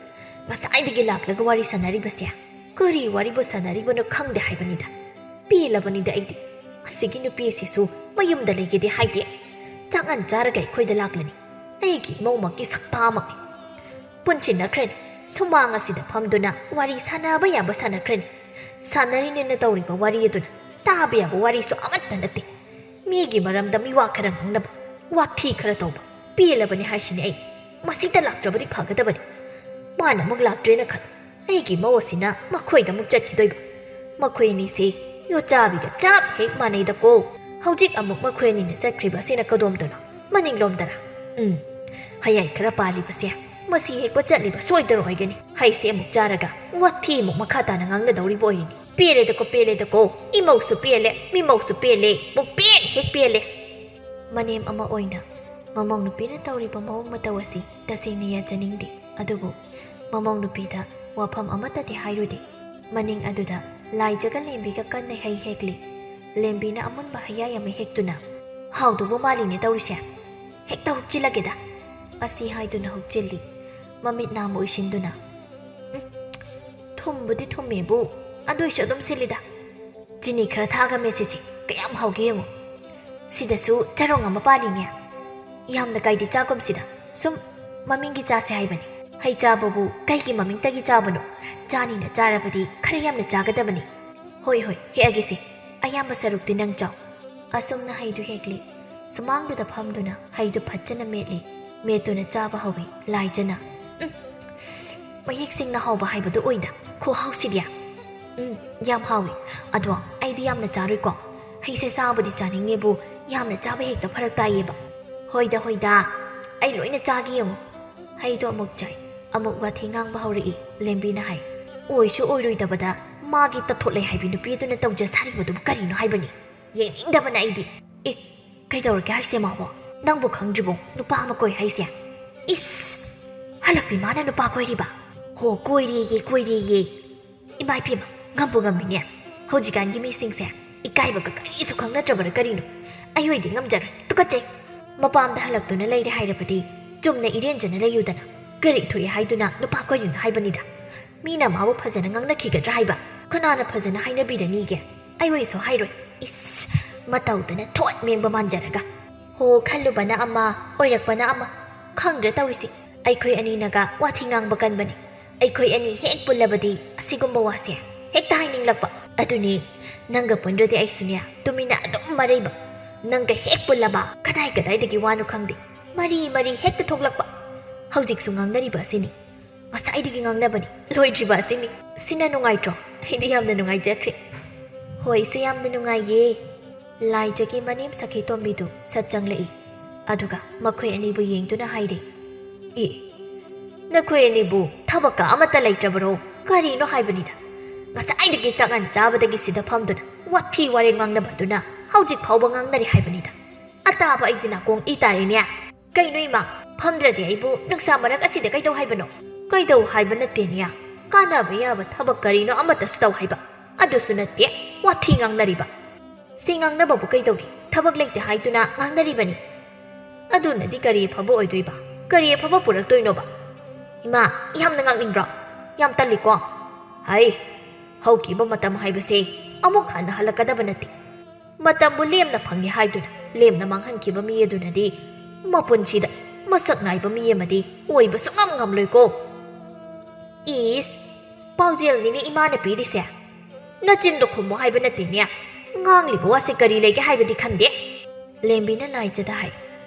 ꯉꯁꯥꯏꯗꯒꯤ ꯂꯥꯛꯂꯒ ꯋꯥꯔꯤ ꯁꯥꯟꯅꯔꯤꯕꯁꯦ ꯀꯔꯤ ꯋꯥꯔꯤꯕꯨ ꯁꯥꯟꯅꯔꯤꯕꯅꯣ ꯈꯪꯗꯦ ꯍꯥꯏꯕꯅꯤꯗ꯫ ꯄꯦꯜꯂꯕꯅꯤꯗ ꯑꯩꯗꯤ꯫ ꯑꯁꯤꯒꯤ ꯅꯨꯄꯤ ꯑꯁꯤꯁꯨ ꯃꯌꯨꯝꯗ ꯂꯩꯒꯦꯗꯤ ꯍꯥꯏꯗꯦ꯫ ꯆꯥꯛꯉꯟ ꯆꯥꯔꯒ ꯑꯩꯈꯣꯏꯗ ꯂꯥꯛꯂꯅꯤ꯫ ꯑꯩꯒꯤ ꯏꯃꯧꯃꯛꯀꯤ ꯁꯛꯇꯥꯃꯛꯅꯤ꯫ ꯄꯨꯟꯁꯤꯟꯅꯈ꯭ꯔꯅꯤ꯫ ꯁꯨꯃꯥꯡ ꯑꯁꯤꯗ ꯐꯝꯗꯨꯅ ꯋꯥꯔꯤ ꯁꯥꯟꯅꯕ ꯌꯥꯕ ꯁꯥꯟꯅꯈ꯭ꯔꯅꯤ꯫ ꯁꯥꯟꯅꯔꯤꯅꯦꯅ ꯇꯧꯔꯤꯕ ꯋꯥꯔꯤ ꯑꯗꯨꯅ ꯇꯥꯕ ꯌꯥꯕ ꯋꯥꯔꯤꯁꯨ ꯑꯃꯠꯇ ꯅꯠꯇꯦ꯫ ꯃꯤꯒꯤ ꯃꯔꯝꯗ ꯃꯤꯋꯥ ꯈꯔ ꯉꯥꯡꯅꯕ, ꯋꯥꯊꯤ ꯈꯔ ꯇꯧꯕ꯫ ꯄꯦꯜꯂꯕꯅꯤ ꯍꯥꯏꯁꯤꯅꯤ ꯑꯩ꯫ ꯃꯁꯤꯗ ꯂꯥꯛꯇ꯭ꯔꯕꯗꯤ ꯐꯒꯗꯕꯅꯤ꯫ ꯃꯥꯅ ꯑꯃꯨꯛ ꯂꯥꯛꯇ꯭ꯔꯦꯅ ꯈꯜꯂꯨ꯫ ꯑꯩꯒꯤ ꯃꯧ ꯑꯁꯤꯅ ꯃꯈꯣꯏꯗ ꯑꯃꯨꯛ ꯆꯠꯈꯤꯗꯣꯏꯕ꯫ ꯃꯈꯣꯏ ꯑꯅꯤꯁꯦ ꯌꯣꯠꯆꯥꯕꯤꯒ ꯆꯞ ꯍꯦꯛ ꯃꯥꯟꯅꯩꯗꯀꯣ꯫ ꯍꯧꯖꯤꯛ ꯑꯃꯨꯛ ꯃꯈꯣꯏ ꯑꯅꯤꯅ ꯆꯠꯈ꯭ꯔꯤꯕ ꯑꯁꯤꯅ ꯀꯗꯣꯝꯗꯅꯣ? ꯃꯅꯤꯡꯂꯣꯝꯗꯔ? ꯎꯝ, ꯍꯌꯥꯏ ꯈꯔ ꯄꯥꯜꯂꯤꯕꯁꯦ ꯃꯁꯤ ꯍꯦꯛꯄ ꯆꯠꯂꯤꯕ ꯁꯣꯏꯗꯅ ꯑꯣꯏꯒꯅꯤ꯫ ꯍꯩꯁꯦ ꯑꯃꯨꯛ ꯆꯥꯔꯒ ꯋꯥꯊꯤ ꯑꯃꯨꯛ ꯃꯈꯥ ꯇꯥꯅ ꯉꯥꯡꯅꯗꯧꯔꯤꯕ ꯑꯣꯏꯔꯤꯅꯤ꯫ ꯄꯦꯜꯂꯦꯗꯀꯣ, ꯄꯦꯜꯂꯦꯗꯀꯣ꯫ ꯏꯃꯧꯁꯨ ꯄꯦꯜꯂꯦ, ꯃꯤꯃꯧꯁꯨ ꯄꯦꯜꯂꯦ, ꯄꯨꯡꯄꯦꯟ ꯍꯦꯛ ꯄꯦꯜꯂꯦ꯫ ꯃꯅꯦꯝ ꯑꯃ ꯑꯣꯏꯅ ꯃꯃꯧ ꯅꯨꯄꯤꯅ ꯇꯧꯔꯤꯕ ꯃꯑꯣꯡ ꯃꯇꯧ ꯑꯁꯤ ꯇꯁꯦꯡꯅ ꯌꯥꯖꯅꯤꯡꯗꯦ꯫ ꯑꯗꯨꯕꯨ ꯃꯃꯧ ꯅꯨꯄꯤꯗ ꯋꯥꯐꯝ ꯑꯃꯠꯇꯗꯤ ꯍꯥꯏꯔꯨꯗꯦ꯫ ꯃꯅꯤꯡ ꯑꯗꯨꯗ ꯂꯥꯏꯖꯒ ꯂꯦꯝꯕꯤꯒ ꯀꯟꯅ ꯍꯩ ꯍꯦꯛꯂꯤ꯫ ꯂꯦꯝꯕꯤꯅ ꯑꯃꯨꯟꯕ ꯍꯩꯌꯥꯏ ꯑꯃ ꯍꯦꯛꯇꯨꯅ, "ꯍꯥꯎꯗꯧꯕ ꯃꯥꯜꯂꯤꯅꯦ ꯇꯧꯔꯤꯁꯦ꯫ ꯍꯦꯛꯇ ꯍꯨꯛꯆꯤꯜꯂꯒꯦꯗ"꯫ ꯑꯁꯤ ꯍꯥꯏꯗꯨꯅ ꯍꯨꯛꯆꯤꯜꯂꯤ꯫ ꯃꯃꯤꯠ ꯅꯥꯝꯃ ꯎꯏꯁꯤꯟꯗꯨꯅ, "ꯎꯝ, ꯊꯨꯝꯕꯨꯗꯤ ꯊꯨꯝꯃꯦꯕꯨ, ꯑꯗꯨꯏꯁꯨ ꯑꯗꯨꯝ ꯁꯤꯜꯂꯤꯗ꯫ ꯆꯤꯅꯤ ꯈꯔ ꯊꯥꯛꯑꯒ ꯃꯦꯠꯁꯤꯁꯤ, ꯀꯌꯥꯝ ꯍꯥꯎꯒꯦ ꯌꯦꯡꯉꯨ꯫ ꯁꯤꯗꯁꯨ ꯆꯔꯣꯡ ꯑꯃ ꯄꯥꯜꯂꯤꯅꯦ꯫ ꯌꯥꯝꯅ ꯀꯥꯏꯗꯤ ꯆꯥꯒꯨꯝꯁꯤꯗ, ꯁꯨꯝ ꯃꯃꯤꯡꯒꯤ ꯆꯥꯁꯦ ꯍꯥꯏꯕꯅꯤ꯫ ꯍꯩ ꯆꯥꯕꯕꯨ ꯀꯩꯒꯤ ꯃꯃꯤꯡꯇꯒꯤ ꯆꯥꯕꯅꯣ? ꯆꯥꯅꯤꯅ ꯆꯥꯔꯕꯗꯤ ꯈꯔ ꯌꯥꯝꯅ ꯆꯥꯒꯗꯕꯅꯤ꯫ ꯍꯣꯏ, ꯍꯣꯏ, ꯍꯦꯛꯑꯒꯦꯁꯦ꯫ ꯑꯌꯥꯝꯕ ꯁꯔꯨꯛꯇꯤ ꯅꯪ ꯆꯥꯎ"꯫ ꯑꯁꯨꯝꯅ ꯍꯩꯗꯨ ꯍꯦꯛꯂꯤ꯫ ꯁꯨꯃꯥꯡꯗꯨꯗ ꯐꯝꯗꯨꯅ ꯍꯩꯗꯨ ꯐꯖꯅ ꯃꯦꯠꯂꯤ꯫ ꯃꯦꯠꯇꯨꯅ ꯆꯥꯕ ꯍꯧꯏ ꯂꯥꯏꯖꯅ꯫ "ꯎꯝ, ꯃꯌꯦꯛ ꯁꯦꯡꯅ ꯍꯥꯎꯕ ꯍꯥꯏꯕꯗꯨ ꯑꯣꯏꯗ꯫ ꯈꯨꯍꯥꯎꯁꯤꯗꯤ꯫ ꯎꯝ, ꯌꯥꯝ ꯍꯥꯎꯏ꯫ ꯑꯗꯣ ꯑꯩꯗꯤ ꯌꯥꯝꯅ ꯆꯥꯔꯣꯏꯀꯣ꯫ ꯍꯩꯁꯦ ꯆꯥꯕꯨꯗꯤ ꯆꯥꯅꯤꯡꯉꯦꯕꯨ, ꯌꯥꯝꯅ ꯆꯥꯕ ꯍꯦꯛꯇ ꯐꯔꯛ ꯇꯥꯏꯌꯦꯕ"꯫ "ꯍꯣꯏꯗ, ꯍꯣꯏꯗ, ꯑꯩ ꯂꯣꯏꯅ ꯆꯥꯒꯦ ꯌꯦꯡꯉꯨ"꯫ ꯍꯩꯗꯣ ꯑꯃꯨꯛ ꯆꯥꯏ꯫ ꯑꯃꯨꯛ ꯋꯥꯊꯤ ꯉꯥꯡꯕ ꯍꯧꯔꯛꯏ꯫ ꯂꯦꯝꯕꯤꯅ ꯍꯥꯏ, "ꯑꯣꯏꯁꯨ ꯑꯣꯏꯔꯣꯏꯗꯕꯗ ꯃꯥꯒꯤ ꯇꯞꯊꯣꯠꯂꯦ ꯍꯥꯏꯕꯤ ꯅꯨꯄꯤ ꯑꯗꯨꯅ ꯇꯧꯖ ꯁꯥꯔꯤꯕꯗꯨꯕꯨ ꯀꯔꯤꯅꯣ ꯍꯥꯏꯕꯅꯤ? ꯌꯦꯡꯅꯤꯡꯗꯕꯅ ꯑꯩꯗꯤ"꯫ "ꯑꯦ, ꯀꯩꯗꯧꯔꯒꯦ ꯍꯥꯏꯁꯦ ꯃꯥꯕꯣ? ꯅꯪꯕꯨ ꯈꯪꯗ꯭ꯔꯤꯕꯣ ꯅꯨꯄꯥ ꯑꯃ ꯀꯣꯏ ꯍꯥꯏꯁꯦ? ꯏꯁ! ꯍꯜꯂꯛꯄꯤ ꯃꯥꯅ ꯅꯨꯄꯥ ꯀꯣꯏꯔꯤꯕ? ꯍꯣ, ꯀꯣꯏꯔꯦꯌꯦ, ꯀꯣꯏꯔꯦꯌꯦ꯫ ꯏꯃꯥ ꯏꯕꯦꯝꯃ, ꯉꯝꯕꯨ ꯉꯝꯃꯤꯅꯦ꯫ ꯍꯧꯖꯤꯛꯀꯥꯟꯒꯤ ꯃꯤꯁꯤꯡꯁꯦ ꯏꯀꯥꯏꯕꯒ ꯀꯔꯤꯁꯨ ꯈꯪꯅꯗ꯭ꯔꯕꯔꯥ ꯀꯔꯤꯅꯣ? ꯑꯩ ꯑꯣꯏꯗꯤ ꯉꯝꯖꯔꯣꯏ, ꯇꯨꯀꯠꯆꯩ"꯫ ꯃꯄꯥꯝꯗ ꯍꯜꯂꯛꯇꯨꯅ ꯂꯩꯔꯦ ꯍꯥꯏꯔꯕꯗꯤ ꯆꯨꯝꯅ ꯏꯔꯦꯟꯖꯅ ꯂꯩꯌꯨꯗꯅ꯫ ꯀꯔꯤ ꯊꯣꯛꯑꯦ ꯍꯥꯏꯗꯨꯅ ꯅꯨꯄꯥ ꯀꯣꯏꯔꯤꯅꯣ ꯍꯥꯏꯕꯅꯤꯗ꯫ ꯃꯤꯅ ꯃꯥꯕꯨ ꯐꯖꯅ ꯉꯥꯡꯅꯈꯤꯒꯗ꯭ꯔꯥ ꯍꯥꯏꯕ? ꯀꯅꯥꯅ ꯐꯖꯅ ꯍꯥꯏꯅꯕꯤꯔꯅꯤꯒꯦ? ꯑꯩ ꯑꯣꯏꯁꯨ ꯍꯥꯏꯔꯣꯏ꯫ ꯏꯁ, ꯃꯇꯧꯗꯅ ꯊꯣꯠ ꯃꯦꯡꯕ ꯃꯥꯟꯖꯔꯒ꯫ ꯍꯣ, ꯈꯜꯂꯨꯕꯅ ꯑꯃ, ꯑꯣꯏꯔꯛꯄꯅ ꯑꯃ꯫ ꯈꯪꯗ꯭ꯔꯦ ꯇꯧꯔꯤꯁꯤ꯫ ꯑꯩꯈꯣꯏ ꯑꯅꯤꯅꯒ ꯋꯥꯊꯤ ꯉꯥꯡꯕ ꯀꯟꯕꯅꯤ꯫ ꯑꯩꯈꯣꯏ ꯑꯅꯤ ꯍꯦꯛ ꯄꯨꯜꯂꯕꯗꯤ ꯑꯁꯤꯒꯨꯝꯕ ꯋꯥꯁꯦ ꯍꯦꯛꯇ ꯍꯥꯏꯅꯤꯡꯂꯛꯄ꯫ ꯑꯗꯨꯅꯤ, ꯅꯪꯒ ꯄꯨꯟꯗ꯭ꯔꯗꯤ ꯑꯩꯁꯨꯅꯦ ꯇꯨꯃꯤꯟꯅ ꯑꯗꯨꯝ ꯃꯔꯩꯕ꯫ ꯅꯪꯒ ꯍꯦꯛ ꯄꯨꯜꯂꯕ ꯀꯗꯥꯏ ꯀꯗꯥꯏꯗꯒꯤ ꯋꯥꯅꯣ ꯈꯪꯗꯦ, ꯃꯔꯤ ꯃꯔꯤ ꯍꯦꯛꯇ ꯊꯣꯛꯂꯛꯄ꯫ ꯍꯧꯖꯤꯛꯁꯨ ꯉꯥꯡꯅꯔꯤꯕ ꯑꯁꯤꯅꯤ꯫ ꯉꯁꯥꯏꯗꯒꯤ ꯉꯥꯡꯅꯕꯅꯤ, ꯂꯣꯏꯗ꯭ꯔꯤꯕ ꯑꯁꯤꯅꯤ꯫ ꯁꯤꯅ ꯅꯨꯡꯉꯥꯏꯇ꯭ꯔꯣ? ꯑꯩꯗꯤ ꯌꯥꯝꯅ ꯅꯨꯡꯉꯥꯏꯖꯈ꯭ꯔꯦ꯫ ꯍꯣꯏ, ꯑꯩꯁꯨ ꯌꯥꯝꯅ ꯅꯨꯡꯉꯥꯏꯌꯦ꯫ ꯂꯥꯏꯖꯒꯤ ꯃꯅꯦꯝ ꯁꯈꯤ ꯇꯣꯝꯕꯤꯗꯨ ꯁꯠ ꯆꯪꯂꯛꯏ꯫ ꯑꯗꯨꯒ ꯃꯈꯣꯏ ꯑꯅꯤꯕꯨ ꯌꯦꯡꯗꯨꯅ ꯍꯥꯏꯔꯦ, "ꯑꯦ, ꯅꯈꯣꯏ ꯑꯅꯤꯕꯨ ꯊꯕꯛꯀ ꯑꯃꯠꯇ ꯂꯩꯇ꯭ꯔꯕꯔꯣ? ꯀꯔꯤꯅꯣ ꯍꯥꯏꯕꯅꯤꯗ꯫ ꯉꯁꯥꯏꯗꯒꯤ ꯆꯥꯛꯉꯟ ꯆꯥꯕꯗꯒꯤ ꯁꯤꯗ ꯐꯝꯗꯨꯅ ꯋꯥꯊꯤ ꯋꯥꯔꯦꯡ ꯉꯥꯡꯅꯕ ꯑꯗꯨꯅ ꯍꯧꯖꯤꯛ ꯐꯥꯎꯕ ꯉꯥꯡꯅꯔꯤ ꯍꯥꯏꯕꯅꯤꯗ꯫ ꯑꯇꯥꯕ ꯑꯩꯗꯤ ꯅꯥꯀꯣꯡ ꯏ ꯇꯥꯔꯦꯅꯦ꯫ ꯀꯩꯅꯣ ꯏꯃꯥ, ꯐꯝꯗ꯭ꯔꯗꯤ ꯑꯩꯕꯨ ꯅꯨꯡꯁꯥ ꯃꯔꯛ ꯑꯁꯤꯗ ꯀꯩꯗꯧ ꯍꯥꯏꯕꯅꯣ?" "ꯀꯩꯗꯧ ꯍꯥꯏꯕ ꯅꯠꯇꯦꯅꯦ, ꯀꯥꯟꯅꯕ ꯌꯥꯕ ꯊꯕꯛ ꯀꯔꯤꯅꯣ ꯑꯃꯠꯇꯁꯨ ꯇꯧ ꯍꯥꯏꯕ꯫ ꯑꯗꯨꯁꯨ ꯅꯠꯇꯦ, ꯋꯥꯊꯤ ꯉꯥꯡꯅꯔꯤꯕ꯫ ꯁꯤ ꯉꯥꯡꯅꯕꯕꯨ ꯀꯩꯗꯧꯒꯦ? ꯊꯕꯛ ꯂꯩꯇꯦ ꯍꯥꯏꯗꯨꯅ ꯉꯥꯡꯅꯔꯤꯕꯅꯤ꯫ ꯑꯗꯨꯅꯗꯤ ꯀꯔꯤ ꯑꯐꯕ ꯑꯣꯏꯗꯣꯏꯕ? ꯀꯔꯤ ꯑꯐꯕ ꯄꯨꯔꯛꯇꯣꯏꯅꯣꯕ? ꯏꯃꯥ, ꯌꯥꯝꯅ ꯉꯥꯡꯅꯤꯡꯕ꯭ꯔꯣ? ꯌꯥꯝ ꯇꯜꯂꯤꯀꯣ꯫ ꯍꯩ, ꯍꯧꯈꯤꯕ ꯃꯇꯝ ꯍꯥꯏꯕꯁꯦ ꯑꯃꯨꯛ ꯍꯟꯅ ꯍꯜꯂꯛꯀꯗꯕ ꯅꯠꯇꯦ꯫ ꯃꯇꯝꯕꯨ ꯂꯦꯝꯅ ꯐꯪꯉꯦ ꯍꯥꯏꯗꯨꯅ ꯂꯦꯝꯅ ꯃꯥꯡꯍꯟꯈꯤꯕ ꯃꯤ ꯑꯗꯨꯅꯗꯤ ꯃꯄꯨꯟꯁꯤꯗ ꯃꯁꯛ ꯅꯥꯏꯕ ꯃꯤ ꯑꯃꯗꯤ ꯑꯣꯏꯕ ꯁꯨꯡꯉꯝ ꯉꯝꯂꯣꯏꯀꯣ꯫ ꯏꯁ, ꯄꯥꯎꯖꯦꯜꯅꯤꯅꯦ ꯏꯃꯥꯅ ꯄꯤꯔꯤꯁꯦ꯫ ꯅꯆꯤꯟꯗꯣ ꯈꯨꯝꯃꯣ ꯍꯥꯏꯕ ꯅꯠꯇꯦꯅꯦ꯫ ꯉꯥꯡꯂꯤꯕ ꯋꯥꯁꯦ ꯀꯔꯤ ꯂꯩꯒꯦ ꯍꯥꯏꯕꯗꯤ ꯈꯟꯗꯦ꯫ ꯂꯦꯝꯕꯤꯅ ꯂꯥꯏꯖꯗ ꯍꯥꯏ,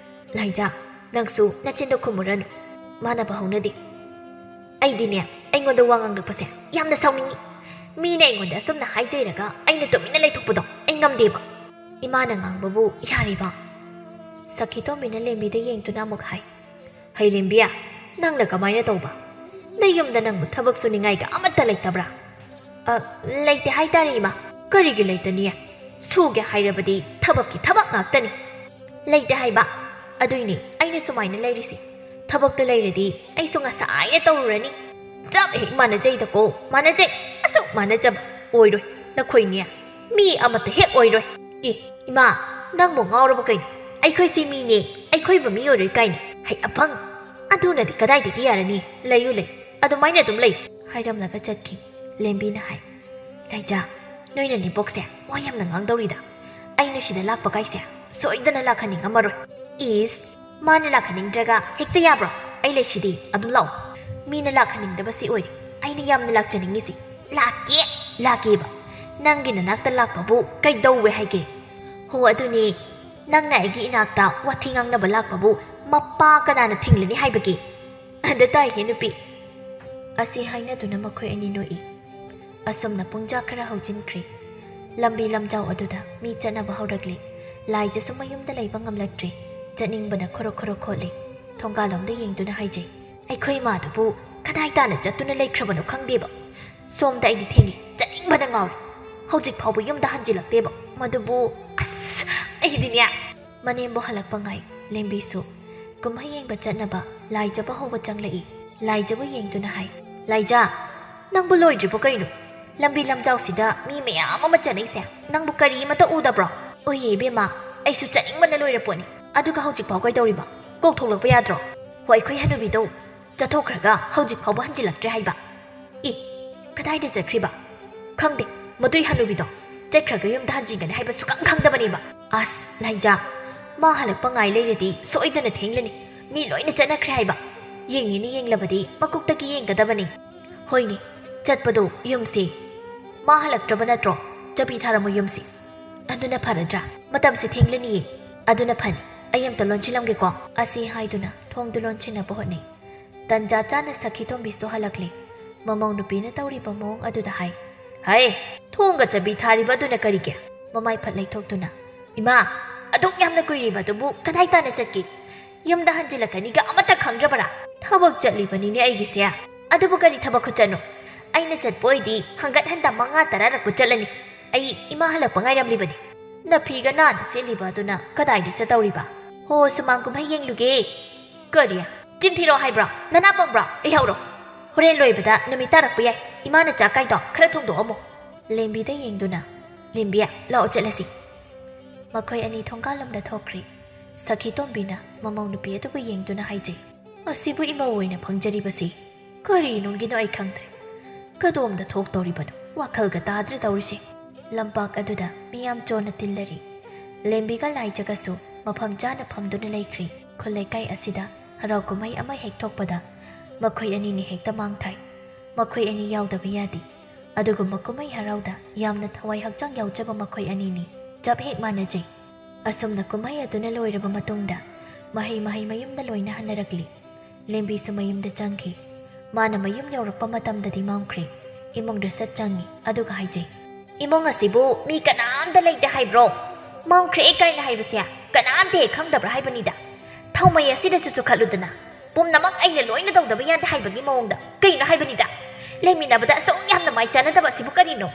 "ꯂꯥꯏꯖ, ꯅꯪꯁꯨ ꯅꯆꯤꯟꯗꯣ ꯈꯨꯝꯃꯨꯔꯅꯨ꯫ ꯃꯥꯟꯅꯕ ꯍꯧꯅꯗꯦ꯫ ꯑꯩꯗꯤꯅꯦ, ꯑꯩꯉꯣꯟꯗ ꯋꯥ ꯉꯥꯡꯂꯛꯄꯁꯦ ꯌꯥꯝꯅ ꯁꯥꯎꯅꯤꯡꯉꯤ꯫ ꯃꯤꯅ ꯑꯩꯉꯣꯟꯗ ꯑꯁꯨꯝꯅ ꯍꯥꯏꯖꯩꯔꯒ ꯑꯩꯅ ꯇꯨꯃꯤꯟꯅ ꯂꯩꯊꯣꯛꯄꯗꯣ ꯑꯩ ꯉꯝꯗꯦꯕ꯫ ꯏꯃꯥꯅ ꯉꯥꯡꯕꯕꯨ ꯌꯥꯔꯤꯕ?" ꯁꯈꯤꯇꯣꯝꯕꯤꯅ ꯂꯦꯝꯕꯤꯗ ꯌꯦꯡꯗꯨꯅ ꯑꯃꯨꯛ ꯍꯥꯏ, "ꯍꯩ ꯂꯦꯝꯕꯤ, ꯅꯪꯅ ꯀꯃꯥꯏꯅ ꯇꯧꯕ? ꯅꯌꯨꯝꯗ ꯅꯪꯕꯨ ꯊꯕꯛ ꯁꯨꯅꯤꯡꯉꯥꯏꯒ ꯑꯃꯠꯇ ꯂꯩꯇꯕ꯭ꯔꯥ?" "ꯑ, ꯂꯩꯇꯦ ꯍꯥꯏꯇꯥꯔꯦ ꯏꯃꯥ꯫ ꯀꯔꯤꯒꯤ ꯂꯩꯇꯅꯤ? ꯁꯨꯒꯦ ꯍꯥꯏꯔꯕꯗꯤ ꯊꯕꯛꯀꯤ ꯊꯕꯛ ꯉꯥꯛꯇꯅꯤ꯫" "ꯂꯩꯇꯦ ꯍꯥꯏꯕ? ꯑꯗꯨꯏꯅꯦ ꯑꯩꯅ ꯁꯨꯃꯥꯏꯅ ꯂꯩꯔꯤꯁꯦ꯫ ꯊꯕꯛꯇꯨ ꯂꯩꯔꯗꯤ ꯑꯩꯁꯨ ꯉꯁꯥꯏꯅ ꯇꯧꯔꯨꯔꯅꯤ꯫" "ꯆꯞ ꯍꯦꯛ ꯃꯥꯟꯅꯖꯩꯗꯀꯣ, ꯃꯥꯟꯅꯖꯩ꯫ ꯑꯁꯨꯛ ꯃꯥꯟꯅꯖꯕ ꯑꯣꯏꯔꯣꯏ꯫ ꯅꯈꯣꯏꯅꯦ ꯃꯤ ꯑꯃꯠꯇ ꯍꯦꯛ ꯑꯣꯏꯔꯣꯏ꯫ ꯑꯦ, ꯏꯃꯥ, ꯅꯪꯕꯨ ꯉꯥꯎꯔꯕ ꯀꯩꯅꯣ? ꯑꯩꯈꯣꯏꯁꯤ ꯃꯤꯅꯦ, ꯑꯩꯈꯣꯏꯕꯨ ꯃꯤ ꯑꯣꯏꯔꯣꯏ ꯀꯥꯏꯅ꯫ ꯍꯩ ꯑꯄꯪ! ꯑꯗꯨꯅꯗꯤ ꯀꯗꯥꯏꯗꯒꯤ ꯌꯥꯔꯅꯤ? ꯂꯩꯌꯨ, ꯂꯩ꯫ ꯑꯗꯨꯃꯥꯏꯅ ꯑꯗꯨꯝ ꯂꯩ꯫" ꯍꯥꯏꯔꯝꯂꯒ ꯆꯠꯈꯤ꯫ ꯂꯦꯝꯕꯤꯅ ꯍꯥꯏ, "ꯂꯩꯖꯥ, ꯅꯣꯏꯅ ꯅꯦꯝꯕꯣꯛꯁꯦ ꯋꯥ ꯌꯥꯝꯅ ꯉꯥꯡꯗꯧꯔꯤꯗ꯫ ꯑꯩꯅ ꯁꯤꯗ ꯂꯥꯛꯄ ꯀꯥꯏꯁꯦ ꯁꯣꯏꯗꯅ ꯂꯥꯛꯍꯟꯅꯤꯡꯉꯝꯃꯔꯣꯏ꯫" "ꯏꯁ, ꯃꯥꯅ ꯂꯥꯛꯍꯟꯅꯤꯡꯗ꯭ꯔꯒ ꯍꯦꯛꯇ ꯌꯥꯕ꯭ꯔꯣ? ꯑꯩ ꯂꯩꯁꯤꯗꯤ, ꯑꯗꯨꯝ ꯂꯥꯛꯑꯣ꯫" "ꯃꯤꯅ ꯂꯥꯛꯍꯟꯅꯤꯡꯗꯕꯁꯤ ꯑꯣꯏꯔꯦ ꯑꯩꯅ ꯌꯥꯝꯅ ꯂꯥꯛꯆꯅꯤꯡꯉꯤꯁꯤ꯫" "ꯂꯥꯛꯀꯦ, ꯂꯥꯛꯀꯦꯕ꯫ ꯅꯪꯒꯤ ꯅꯅꯥꯛꯇ ꯂꯥꯛꯄꯕꯨ ꯀꯩꯗꯧꯋꯦ ꯍꯥꯏꯒꯦ?" "ꯍꯣ, ꯑꯗꯨꯅꯦ, ꯅꯪꯅ ꯑꯩꯒꯤ ꯏꯅꯥꯛꯇ ꯋꯥꯊꯤ ꯉꯥꯡꯅꯕ ꯂꯥꯛꯄꯕꯨ ꯃꯄꯥ ꯀꯅꯥꯅ ꯊꯤꯡꯂꯅꯤ ꯍꯥꯏꯕꯒꯦ?" "ꯑꯗ ꯇꯥꯏꯍꯦ ꯅꯨꯄꯤ꯫" ꯑꯁꯤ ꯍꯥꯏꯅꯗꯨꯅ ꯃꯈꯣꯏ ꯑꯅꯤ ꯅꯣꯛꯏ꯫ ꯑꯁꯨꯝꯅ ꯄꯨꯡꯖꯥ ꯈꯔ ꯍꯧꯖꯤꯟꯈ꯭ꯔꯦ꯫ ꯂꯝꯕꯤ ꯂꯝꯖꯥꯎ ꯑꯗꯨꯗ ꯃꯤ ꯆꯠꯅꯕ ꯍꯧꯔꯛꯂꯦ꯫ ꯂꯥꯏꯖꯁꯨ ꯃꯌꯨꯝꯗ ꯂꯩꯕ ꯉꯝꯂꯛꯇ꯭ꯔꯦ꯫ ꯆꯠꯅꯤꯡꯕꯅ ꯈꯣꯔꯣ ꯈꯣꯔꯣ ꯈꯣꯠꯂꯦ꯫ ꯊꯣꯡꯒꯥꯜꯂꯣꯝꯗ ꯌꯦꯡꯗꯨꯅ ꯍꯥꯏꯖꯩ, "ꯑꯩꯈꯣꯏ ꯏꯃꯥꯗꯨꯕꯨ ꯀꯗꯥꯏ ꯇꯥꯅ ꯆꯠꯇꯨꯅ ꯂꯩꯈ꯭ꯔꯕꯅꯣ ꯈꯪꯗꯦꯕ꯫ ꯁꯣꯝꯗ ꯑꯩꯗꯤ ꯊꯦꯡꯂꯦ, ꯆꯠꯅꯤꯡꯕꯅ ꯉꯥꯎꯔꯦ꯫ ꯍꯧꯖꯤꯛ ꯐꯥꯎꯕ ꯌꯨꯝꯗ ꯍꯟꯖꯤꯜꯂꯛꯇꯦꯕ꯫ ꯃꯗꯨꯕꯨ, ꯑꯁ, ꯑꯩꯗꯤꯅꯦ꯫" ꯃꯅꯦꯝꯕꯣ ꯍꯜꯂꯛꯄ ꯉꯥꯏ꯫ ꯂꯦꯝꯕꯤꯁꯨ ꯀꯨꯝꯍꯩ ꯌꯦꯡꯕ ꯆꯠꯅꯕ ꯂꯥꯏꯖꯕ ꯍꯧꯕ ꯆꯪꯂꯛꯏ꯫ ꯂꯥꯏꯖꯕ ꯌꯦꯡꯗꯨꯅ ꯍꯥꯏ, "ꯂꯥꯏꯖ, ꯅꯪꯕꯨ ꯂꯣꯏꯗ꯭ꯔꯤꯕꯣ ꯀꯩꯅꯣ? ꯂꯝꯕꯤ ꯂꯝꯖꯥꯎꯁꯤꯗ ꯃꯤ ꯃꯌꯥꯝ ꯑꯃ ꯆꯠꯅꯩꯁꯦ ꯅꯪꯕꯨ ꯀꯔꯤ ꯑꯃꯠꯇ ꯎꯗꯕ꯭ꯔꯣ? ꯎꯏꯌꯦ ꯏꯕꯦꯝꯃ, ꯑꯩꯁꯨ ꯆꯠꯅꯤꯡꯕꯅ ꯂꯣꯏꯔ ꯄꯣꯠꯅꯤ꯫ ꯑꯗꯨꯒ ꯍꯧꯖꯤꯛꯐꯥꯎ ꯀꯩꯗꯧꯔꯤꯕ? ꯀꯣꯛ ꯊꯣꯛꯂꯛꯄ ꯌꯥꯗ꯭ꯔꯣ? ꯍꯣ, ꯑꯩꯈꯣꯏ ꯍꯅꯨꯕꯤꯗꯣ ꯆꯠꯊꯣꯛꯈ꯭ꯔꯒ ꯍꯧꯖꯤꯛ ꯐꯥꯎꯕ ꯍꯟꯖꯤꯜꯂꯛꯇ꯭ꯔꯦ ꯍꯥꯏꯕ꯫ ꯏ, ꯀꯗꯥꯏꯗ ꯆꯠꯈ꯭ꯔꯤꯕ? ꯈꯪꯗꯦ, ꯃꯗꯨꯏ ꯍꯅꯨꯕꯤꯗꯣ ꯆꯠꯈ꯭ꯔꯒ ꯌꯨꯝꯗ ꯍꯟꯖꯤꯟꯒꯅꯤ ꯍꯥꯏꯕ ꯁꯨꯛꯈꯪ ꯈꯪꯗꯕꯅꯦꯕ꯫ ꯑꯁ, ꯂꯥꯏꯖꯥ, ꯃꯥ ꯍꯜꯂꯛꯄ ꯉꯥꯏ ꯂꯩꯔꯗꯤ ꯁꯣꯏꯗꯅ ꯊꯦꯡꯂꯅꯤ꯫ ꯃꯤ ꯂꯣꯏꯅ ꯆꯠꯅꯈ꯭ꯔꯦ ꯍꯥꯏꯕ꯫ ꯌꯦꯡꯉꯤꯅꯤ ꯌꯦꯡꯂꯕꯗꯤ ꯃꯀꯣꯛꯇꯒꯤ ꯌꯦꯡꯒꯗꯕꯅꯤ꯫ ꯍꯣꯏꯅꯦ, ꯆꯠꯄꯗꯣ ꯌꯨꯝꯁꯤ꯫ ꯃꯥ ꯍꯜꯂꯛꯇ꯭ꯔꯕ ꯅꯠꯇ꯭ꯔꯣ? ꯆꯕꯤ ꯊꯥꯔꯝꯃꯣ ꯌꯨꯝꯁꯤ꯫ ꯑꯗꯨꯅ ꯐꯔꯗ꯭ꯔꯥ? ꯃꯇꯝꯁꯦ ꯊꯦꯡꯂꯅꯤꯌꯦ꯫ ꯑꯗꯨꯅ ꯐꯅꯤ꯫ ꯑꯩ ꯑꯝꯇ ꯂꯣꯟꯁꯤꯜꯂꯝꯒꯦꯀꯣ꯫ ꯑꯁꯤ ꯍꯥꯏꯗꯨꯅ ꯊꯣꯡꯗꯨ ꯂꯣꯟꯁꯤꯟꯅꯕ ꯍꯣꯠꯅꯩ꯫ ꯇꯟꯖꯥ ꯆꯥꯅ ꯁꯈꯤ ꯇꯣꯝꯕꯤꯁꯨ ꯍꯜꯂꯛꯂꯦ꯫ ꯃꯃꯧ ꯅꯨꯄꯤꯅ ꯇꯧꯔꯤꯕ ꯃꯑꯣꯡ ꯑꯗꯨꯗ ꯍꯥꯏ, "ꯍꯩ, ꯊꯣꯡꯒ ꯆꯕꯤ ꯊꯥꯔꯤꯕ ꯑꯗꯨꯅ ꯀꯔꯤꯒꯤ?" ꯃꯃꯥꯏ ꯐꯠ ꯂꯩꯊꯣꯛꯇꯨꯅ, "ꯏꯃꯥ, ꯑꯗꯨꯛ ꯌꯥꯝꯅ ꯀꯨꯏꯔꯤꯕ ꯑꯗꯨꯕꯨ ꯀꯗꯥꯏ ꯇꯥꯅ ꯆꯠꯀꯦ? ꯌꯨꯝꯗ ꯍꯟꯖꯤꯜꯂꯛꯀꯅꯤꯒ ꯑꯃꯠꯇ ꯈꯪꯗ꯭ꯔꯕꯔꯥ?" "ꯊꯕꯛ ꯆꯠꯂꯤꯕꯅꯤꯅꯦ ꯑꯩꯒꯤꯁꯦ꯫ ꯑꯗꯨꯕꯨ ꯀꯔꯤ ꯊꯕꯛ ꯈꯨꯠꯆꯠꯅꯣ? ꯑꯩꯅ ꯆꯠꯄ ꯑꯣꯏꯗꯤ ꯍꯪꯒꯠ ꯍꯟꯗ ꯃꯉꯥ ꯇꯔꯥꯔꯛꯄꯨ ꯆꯠꯂꯅꯤ꯫ ꯑꯩ ꯏꯃꯥ ꯍꯜꯂꯛꯄ ꯉꯥꯏꯔꯝꯂꯤꯕꯅꯤ꯫ ꯅꯐꯤꯒ ꯅꯥꯟꯅ ꯁꯦꯠꯂꯤꯕ ꯑꯗꯨꯅ ꯀꯗꯥꯏꯗ ꯆꯠꯇꯧꯔꯤꯕ?" "ꯍꯣ, ꯁꯨꯃꯥꯡ ꯀꯨꯝꯍꯩ ꯌꯦꯡꯂꯨꯒꯦ꯫" "ꯀꯔꯤ? ꯆꯤꯟ ꯊꯤꯔꯣ ꯍꯥꯏꯕ꯭ꯔꯣ? ꯅꯅꯥ ꯄꯪꯕ꯭ꯔꯣ? ꯂꯩꯍꯧꯔꯣ꯫ ꯍꯣꯔꯦꯟ ꯂꯣꯏꯕꯗ ꯅꯨꯃꯤꯠ ꯇꯥꯔꯛꯄ ꯌꯥꯏ꯫ ꯏꯃꯥꯅ ꯆꯥꯛ ꯀꯥꯏꯗꯣ ꯈꯔ ꯊꯣꯡꯗꯣꯛꯑꯝꯃꯣ꯫" ꯂꯦꯝꯕꯤꯗ ꯌꯦꯡꯗꯨꯅ, "ꯂꯦꯝꯕꯤ, ꯂꯥꯛꯑꯣ ꯆꯠꯂꯁꯤ꯫" ꯃꯈꯣꯏ ꯑꯅꯤ ꯊꯣꯡꯒꯥꯜꯂꯣꯝꯗ ꯊꯣꯛꯈ꯭ꯔꯦ꯫ ꯁꯈꯤ ꯇꯣꯝꯕꯤꯅ ꯃꯃꯧ ꯅꯨꯄꯤ ꯑꯗꯨꯕꯨ ꯌꯦꯡꯗꯨꯅ ꯍꯥꯏꯖꯩ, "ꯑꯁꯤꯕꯨ ꯏꯃꯧ ꯑꯣꯏꯅ ꯐꯪꯖꯔꯤꯕꯁꯤ ꯀꯔꯤꯅꯨꯡꯒꯤꯅꯣ ꯑꯩ ꯈꯪꯗ꯭ꯔꯦ꯫ ꯀꯗꯣꯝꯗ ꯊꯣꯛꯇꯧꯔꯤꯕꯅꯣ? ꯋꯥꯈꯜꯒ ꯇꯥꯗ꯭ꯔꯦ ꯇꯧꯔꯤꯁꯦ꯫" ꯂꯝꯄꯥꯛ ꯑꯗꯨꯗ ꯃꯤꯌꯥꯝ ꯆꯣꯟꯅ ꯇꯤꯜꯂꯔꯤ꯫ ꯂꯦꯝꯕꯤꯒ ꯂꯥꯏꯖꯒꯁꯨ ꯃꯐꯝ ꯆꯥꯅ ꯐꯝꯗꯨꯅ ꯂꯩꯈ꯭ꯔꯤ꯫ ꯈꯨꯜ ꯂꯩꯀꯥꯏ ꯑꯁꯤꯗ ꯍꯔꯥꯎ ꯀꯨꯝꯍꯩ ꯑꯃ ꯍꯦꯛ ꯊꯣꯛꯄꯗ ꯃꯈꯣꯏ ꯑꯅꯤꯅ ꯍꯦꯛꯇ ꯃꯥꯡ ꯊꯥꯏ꯫ ꯃꯈꯣꯏ ꯑꯅꯤ ꯌꯥꯎꯗꯕ ꯌꯥꯗꯦ꯫ ꯑꯗꯨꯒꯨꯝꯕ ꯀꯨꯝꯍꯩ ꯍꯔꯥꯎꯗ ꯌꯥꯝꯅ ꯊꯋꯥꯏ ꯍꯛꯆꯥꯡ ꯌꯥꯎꯖꯕ ꯃꯈꯣꯏ ꯑꯅꯤꯅꯤ꯫ ꯆꯞ ꯍꯦꯛ ꯃꯥꯟꯅꯖꯩ꯫ ꯑꯁꯨꯝꯅ ꯀꯨꯝꯍꯩ ꯑꯗꯨꯅ ꯂꯣꯏꯔꯕ ꯃꯇꯨꯡꯗ ꯃꯍꯩ ꯃꯍꯩ ꯃꯌꯨꯝꯗ ꯂꯣꯏꯅ ꯍꯟꯅꯔꯛꯂꯤ꯫ ꯂꯦꯝꯕꯤꯁꯨ ꯃꯌꯨꯝꯗ ꯆꯪꯈꯤ꯫ ꯃꯥꯅ ꯃꯌꯨꯝ ꯌꯧꯔꯛꯄ ꯃꯇꯝꯗꯗꯤ ꯃꯝꯈ꯭ꯔꯦ꯫ ꯏꯃꯨꯡꯗ ꯁꯠ ꯆꯪꯉꯤ, ꯑꯗꯨꯒ ꯍꯥꯏꯖꯩ, "ꯏꯃꯨꯡ ꯑꯁꯤꯕꯨ ꯃꯤ ꯀꯅꯥꯝꯇ ꯂꯩꯇꯦ ꯍꯥꯏꯕ꯭ꯔꯣ? ꯃꯝꯈ꯭ꯔꯦ ꯀꯥꯏꯅ ꯍꯥꯏꯕꯁꯦ ꯀꯅꯥꯝꯇ ꯍꯦꯛ ꯈꯪꯗꯕ꯭ꯔꯥ ꯍꯥꯏꯕꯅꯤꯗ꯫ ꯊꯧꯃꯩ ꯑꯁꯤꯗꯁꯨ ꯆꯨꯈꯠꯂꯨꯗꯅ꯫ ꯄꯨꯝꯅꯃꯛ ꯑꯩꯅ ꯂꯣꯏꯅ ꯇꯧꯗꯕ ꯌꯥꯗꯦ ꯍꯥꯏꯕꯒꯤ ꯃꯑꯣꯡꯗ ꯀꯩꯅꯣ ꯍꯥꯏꯕꯅꯤꯗ꯫ ꯂꯩꯃꯤꯟꯅꯕꯗ ꯑꯁꯨꯛ ꯌꯥꯝꯅ ꯃꯥꯏ ꯆꯥꯟꯅꯗꯕ ꯑꯁꯤꯕꯨ ꯀꯔꯤꯅꯣ?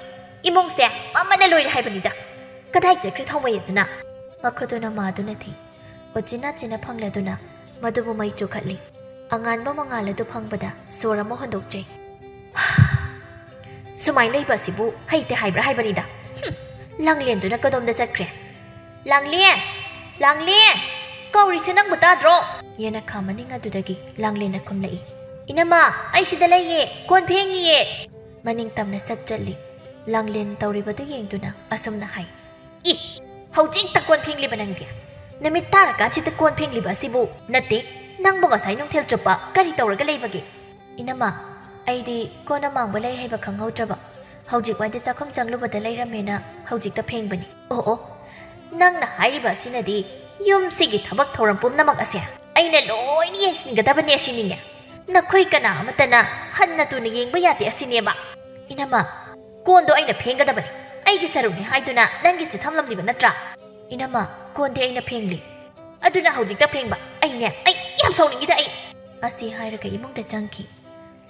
ꯏꯃꯨꯡꯁꯦ ꯃꯝꯃꯅ ꯂꯣꯏꯔꯦ ꯍꯥꯏꯕꯅꯤꯗ꯫ ꯀꯗꯥꯏ ꯆꯠꯈ꯭ꯔꯦ ꯊꯧꯃꯩ ꯑꯗꯨꯅ?" ꯃꯈꯨꯠꯇꯨꯅ ꯃꯥꯗꯨꯅ ꯊꯤ꯫ ꯎꯆꯤꯟ ꯅꯥꯆꯤꯟꯅ ꯐꯪꯂꯗꯨꯅ ꯃꯗꯨꯕꯨ ꯃꯩ ꯆꯨꯈꯠꯂꯤ꯫ ꯑꯉꯥꯟꯕ ꯃꯉꯥꯜ ꯑꯗꯨ ꯐꯪꯕꯗ ꯁꯣꯔ ꯑꯃ ꯍꯣꯟꯗꯣꯛꯆꯩ꯫ ꯁꯨꯃꯥꯏꯅ ꯂꯩꯕ ꯑꯁꯤꯕꯨ ꯍꯩꯇꯦ ꯍꯥꯏꯕ꯭ꯔꯥ ꯍꯥꯏꯕꯅꯤꯗ꯫ ꯍꯨꯝ, ꯂꯥꯡꯂꯦꯟꯗꯨꯅ ꯀꯗꯣꯝꯗ ꯆꯠꯈ꯭ꯔꯦ? "ꯂꯥꯡꯂꯦꯟ! ꯂꯥꯡꯂꯦꯟ! ꯀꯧꯔꯤꯁꯦ ꯅꯪꯕꯨ ꯇꯥꯗ꯭ꯔꯣ?" ꯌꯦꯅꯈꯥ ꯃꯅꯤꯡ ꯑꯗꯨꯗꯒꯤ ꯂꯥꯡꯂꯦꯟꯅ ꯈꯨꯝꯂꯛꯏ꯫ "ꯏꯅꯝꯃ, ꯑꯩ ꯁꯤꯗ ꯂꯩꯌꯦ, ꯀꯣꯟ ꯐꯦꯡꯉꯤꯌꯦ!" ꯃꯅꯤꯡ ꯇꯝꯅ ꯆꯠ ꯆꯠꯂꯤ꯫ ꯂꯥꯡꯂꯦꯟ ꯇꯧꯔꯤꯕꯗꯨ ꯌꯦꯡꯗꯨꯅ ꯑꯁꯨꯝꯅ ꯍꯥꯏ꯫ "ꯏ! ꯍꯧꯖꯤꯛꯇ ꯀꯣꯟ ꯐꯦꯡꯂꯤꯕ ꯅꯪꯗꯤ? ꯅꯨꯃꯤꯠ ꯇꯥꯔꯀꯥꯟꯁꯤꯗ ꯀꯣꯟ ꯐꯦꯡꯂꯤꯕ ꯑꯁꯤꯕꯨ? ꯅꯠꯇꯦ, ꯅꯪꯕꯨ ꯉꯁꯥꯏ ꯅꯨꯡꯊꯤꯜ ꯆꯨꯞꯄ ꯀꯔꯤ ꯇꯧꯔꯒ ꯂꯩꯕꯒꯦ?" "ꯏꯅꯝꯃ, ꯑꯩꯗꯤ ꯀꯣꯟ ꯑꯃꯥꯡꯕ ꯂꯩ ꯍꯥꯏꯕ ꯈꯪꯍꯧꯗ꯭ꯔꯕ꯫ ꯍꯧꯖꯤꯛ ꯋꯥꯏꯗ ꯆꯥꯛꯈꯨꯝ ꯆꯪꯂꯨꯕꯗ ꯂꯩꯔꯝꯃꯦꯅ ꯍꯧꯖꯤꯛꯇ ꯐꯦꯡꯕꯅꯤ꯫" "ꯑꯣ ꯑꯣ, ꯅꯪꯅ ꯍꯥꯏꯔꯤꯕ ꯑꯁꯤꯅꯗꯤ ꯌꯨꯝꯁꯤꯒꯤ ꯊꯕꯛ ꯊꯧꯔꯝ ꯄꯨꯝꯅꯃꯛ ꯑꯁꯦ ꯑꯩꯅ ꯂꯣꯏꯅ ꯌꯦꯡꯁꯤꯟꯒꯗꯕꯅꯦ ꯑꯁꯤꯅꯤꯅꯦ? ꯅꯈꯣꯏ ꯀꯅꯥ ꯑꯃꯠꯇꯅ ꯍꯟꯅ ꯇꯨꯅ ꯌꯦꯡꯕ ꯌꯥꯗꯦ ꯑꯁꯤꯅꯦꯕ?" "ꯏꯅꯝꯃ, ꯀꯣꯟꯗꯣ ꯑꯩꯅ ꯐꯦꯡꯒꯗꯕꯅꯤ, ꯑꯩꯒꯤ ꯁꯔꯨꯛꯅꯤ ꯍꯥꯏꯗꯨꯅ ꯅꯪꯒꯤꯁꯦ ꯊꯝꯂꯝꯂꯤꯕ ꯅꯠꯇ꯭ꯔꯥ?" "ꯏꯅꯝꯃ, ꯀꯣꯟꯗꯤ ꯑꯩꯅ ꯐꯦꯡꯂꯤ꯫" "ꯑꯗꯨꯅ ꯍꯧꯖꯤꯛꯇ ꯐꯦꯡꯕ꯫ ꯑꯩꯅꯦ, ꯑꯩ ꯌꯥꯝ ꯁꯥꯎꯅꯤꯡꯉꯤꯗ ꯑꯩ!" ꯑꯁꯤ ꯍꯥꯏꯔꯒ ꯏꯃꯨꯡꯗ ꯆꯪꯈꯤ꯫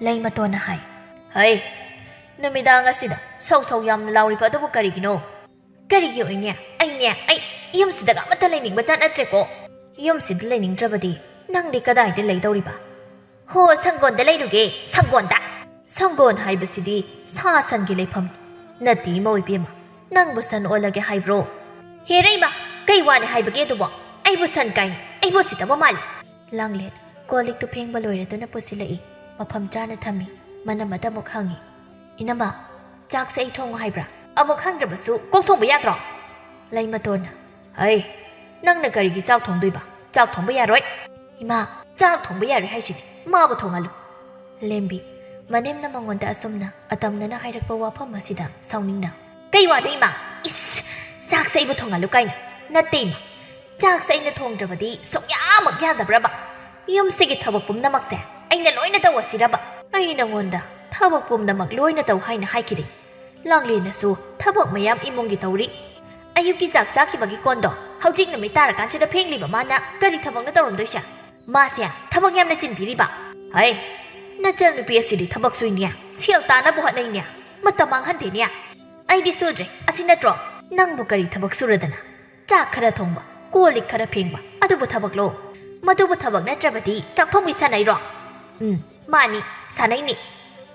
ꯂꯩꯃꯇꯣꯟꯅ ꯍꯥꯏ꯫ "ꯍꯩ, ꯅꯨꯃꯤꯗꯥꯡ ꯑꯁꯤꯗ ꯁꯧ ꯁꯧ ꯌꯥꯝꯅ ꯂꯥꯎꯔꯤꯕ ꯑꯗꯨꯕꯨ ꯀꯔꯤꯒꯤꯅꯣ?" "ꯀꯔꯤꯒꯤ ꯑꯣꯏꯅꯤ? ꯑꯩꯅꯦ, ꯑꯩ ꯌꯨꯝꯁꯤꯗꯒ ꯑꯃꯠꯇ ꯂꯩꯅꯤꯡꯕ ꯖꯥꯠ ꯅꯠꯇ꯭ꯔꯦꯀꯣ꯫" "ꯌꯨꯝꯁꯤꯗ ꯂꯩꯅꯤꯡꯗ꯭ꯔꯕꯗꯤ ꯅꯪꯗꯤ ꯀꯗꯥꯏꯗ ꯂꯩꯗꯧꯔꯤꯕ?" "ꯍꯣ, ꯁꯪꯒꯣꯟꯗ ꯂꯩꯔꯨꯒꯦ, ꯁꯪꯒꯣꯟꯗ!" "ꯁꯪꯒꯣꯟ ꯍꯥꯏꯕꯁꯤꯗꯤ ꯁꯥ ꯁꯟꯒꯤ ꯂꯩꯐꯝ ꯅꯠꯇꯦ, ꯏꯃꯧ ꯏꯕꯦꯝꯃ꯫ ꯅꯪꯕꯨ ꯁꯟ ꯑꯣꯜꯂꯒꯦ ꯍꯥꯏꯕ꯭ꯔꯣ?" "ꯍꯦꯔꯩꯃ, ꯀꯩ ꯋꯥꯅꯤ ꯍꯥꯏꯕꯒꯦ ꯑꯗꯨꯕꯣ? ꯑꯩꯕꯨ ꯁꯟ ꯀꯥꯏꯅ, ꯑꯩꯕꯨ ꯎꯁꯤꯠꯇꯕ ꯃꯥꯜꯂꯤ!" ꯂꯥꯡꯂꯦꯟ ꯀꯣꯜ ꯂꯤꯛꯇꯨ ꯐꯦꯡꯕ ꯂꯣꯏꯔꯗꯨꯅ ꯄꯨꯁꯤꯜꯂꯛꯏ꯫ ꯃꯐꯝ ꯆꯥꯅ ꯊꯝꯃꯤ꯫ ꯃꯅꯝ ꯑꯗꯨ ꯑꯃꯨꯛ ꯍꯪꯉꯤ꯫ "ꯏꯅꯝꯃ, ꯆꯥꯛꯁꯦ ꯑꯩ ꯊꯣꯡꯉꯨ ꯍꯥꯏꯕ꯭ꯔꯥ?" "ꯑꯃꯨꯛ ꯍꯪꯗ꯭ꯔꯕꯁꯨ ꯀꯣꯛ ꯊꯣꯡꯕ ꯌꯥꯗ꯭ꯔꯣ?" ꯂꯩꯃꯇꯣꯟꯅ꯫ "ꯍꯩ, ꯅꯪꯅ ꯀꯔꯤꯒꯤ ꯆꯥꯛ ꯊꯣꯡꯗꯣꯏꯕ? ꯆꯥꯛ ꯊꯣꯡꯕ ꯌꯥꯔꯣꯏ!" "ꯏꯃꯥ, ꯆꯥꯛ ꯊꯣꯡꯕ ꯌꯥꯔꯣꯏ ꯍꯥꯏꯁꯤꯗꯤ, ꯃꯥꯕꯨ ꯊꯣꯡꯍꯜꯂꯨ!" ꯂꯦꯝꯕꯤ, ꯃꯅꯦꯝꯅ ꯃꯉꯣꯟꯗ ꯑꯁꯨꯝꯅ ꯑꯇꯝꯅꯅ ꯍꯥꯏꯔꯛꯄ ꯋꯥꯐꯝ ꯑꯁꯤꯗ ꯁꯥꯎꯅꯤꯡꯅ꯫ "ꯀꯩ ꯋꯥꯅꯣ ꯏꯃꯥ? ꯏꯁ! ꯆꯥꯛꯁꯦ ꯑꯩꯕꯨ ꯊꯣꯡꯍꯜꯂꯨ ꯀꯥꯏꯅ? ꯅꯠꯇꯦ ꯏꯃꯥ, ꯆꯥꯛꯁꯦ ꯑꯩꯅ ꯊꯣꯡꯗ꯭ꯔꯕꯗꯤ ꯁꯨꯡꯌꯥꯃꯛ ꯌꯥꯗꯕ꯭ꯔꯕ? ꯌꯨꯝꯁꯤꯒꯤ ꯊꯕꯛ ꯄꯨꯝꯅꯃꯛꯁꯦ ꯑꯩꯅ ꯂꯣꯏꯅ ꯇꯧ ꯑꯁꯤꯔꯕ?" "ꯑꯩ ꯅꯉꯣꯟꯗ ꯊꯕꯛ ꯄꯨꯝꯅꯃꯛ ꯂꯣꯏꯅ ꯇꯧ ꯍꯥꯏꯅ ꯍꯥꯏꯈꯤꯗꯦ?" ꯂꯥꯡꯂꯦꯟꯅꯁꯨ ꯊꯕꯛ ꯃꯌꯥꯝ ꯏꯃꯨꯡꯒꯤ ꯇꯧꯔꯤ꯫ ꯑꯌꯨꯛꯀꯤ ꯆꯥꯛ ꯆꯥꯈꯤꯕꯒꯤ ꯀꯣꯟꯗꯣ ꯍꯧꯖꯤꯛ ꯅꯨꯃꯤꯠ ꯇꯥꯔꯀꯥꯟꯁꯤꯗ ꯐꯦꯡꯂꯤꯕ ꯃꯥꯅ ꯀꯔꯤ ꯊꯕꯛꯅꯣ ꯇꯧꯔꯝꯗꯣꯏꯁꯦ? ꯃꯥꯁꯦ ꯊꯕꯛ ꯌꯥꯝꯅ ꯆꯤꯟꯕꯤꯔꯤꯕ꯫ ꯍꯩ, ꯅꯆꯟꯅꯨꯄꯤ ꯑꯁꯤꯗꯤ ꯊꯕꯛ ꯁꯨꯏꯅꯦ, ꯁꯦꯜ ꯇꯥꯅꯕ ꯍꯣꯠꯅꯩꯅꯦ, ꯃꯇꯝ ꯃꯥꯡꯍꯟꯗꯦꯅꯦ꯫ ꯑꯩꯗꯤ ꯁꯨꯗ꯭ꯔꯦ, ꯑꯁꯤ ꯅꯠꯇ꯭ꯔꯣ? ꯅꯪꯕꯨ ꯀꯔꯤ ꯊꯕꯛ ꯁꯨꯔꯗꯅ? ꯆꯥꯛ ꯈꯔ ꯊꯣꯡꯕ, ꯀꯣꯜ ꯂꯤꯛ ꯈꯔ ꯐꯦꯡꯕ, ꯑꯗꯨꯕꯨ ꯊꯕꯛꯂꯣ? ꯃꯗꯨꯕꯨ ꯊꯕꯛ ꯅꯠꯇ꯭ꯔꯕꯗꯤ ꯆꯥꯛ ꯊꯣꯡꯕꯤ ꯁꯥꯟꯅꯩꯔꯣ? ꯎꯝ, ꯃꯥꯅꯤ, ꯁꯥꯟꯅꯩꯅꯤ꯫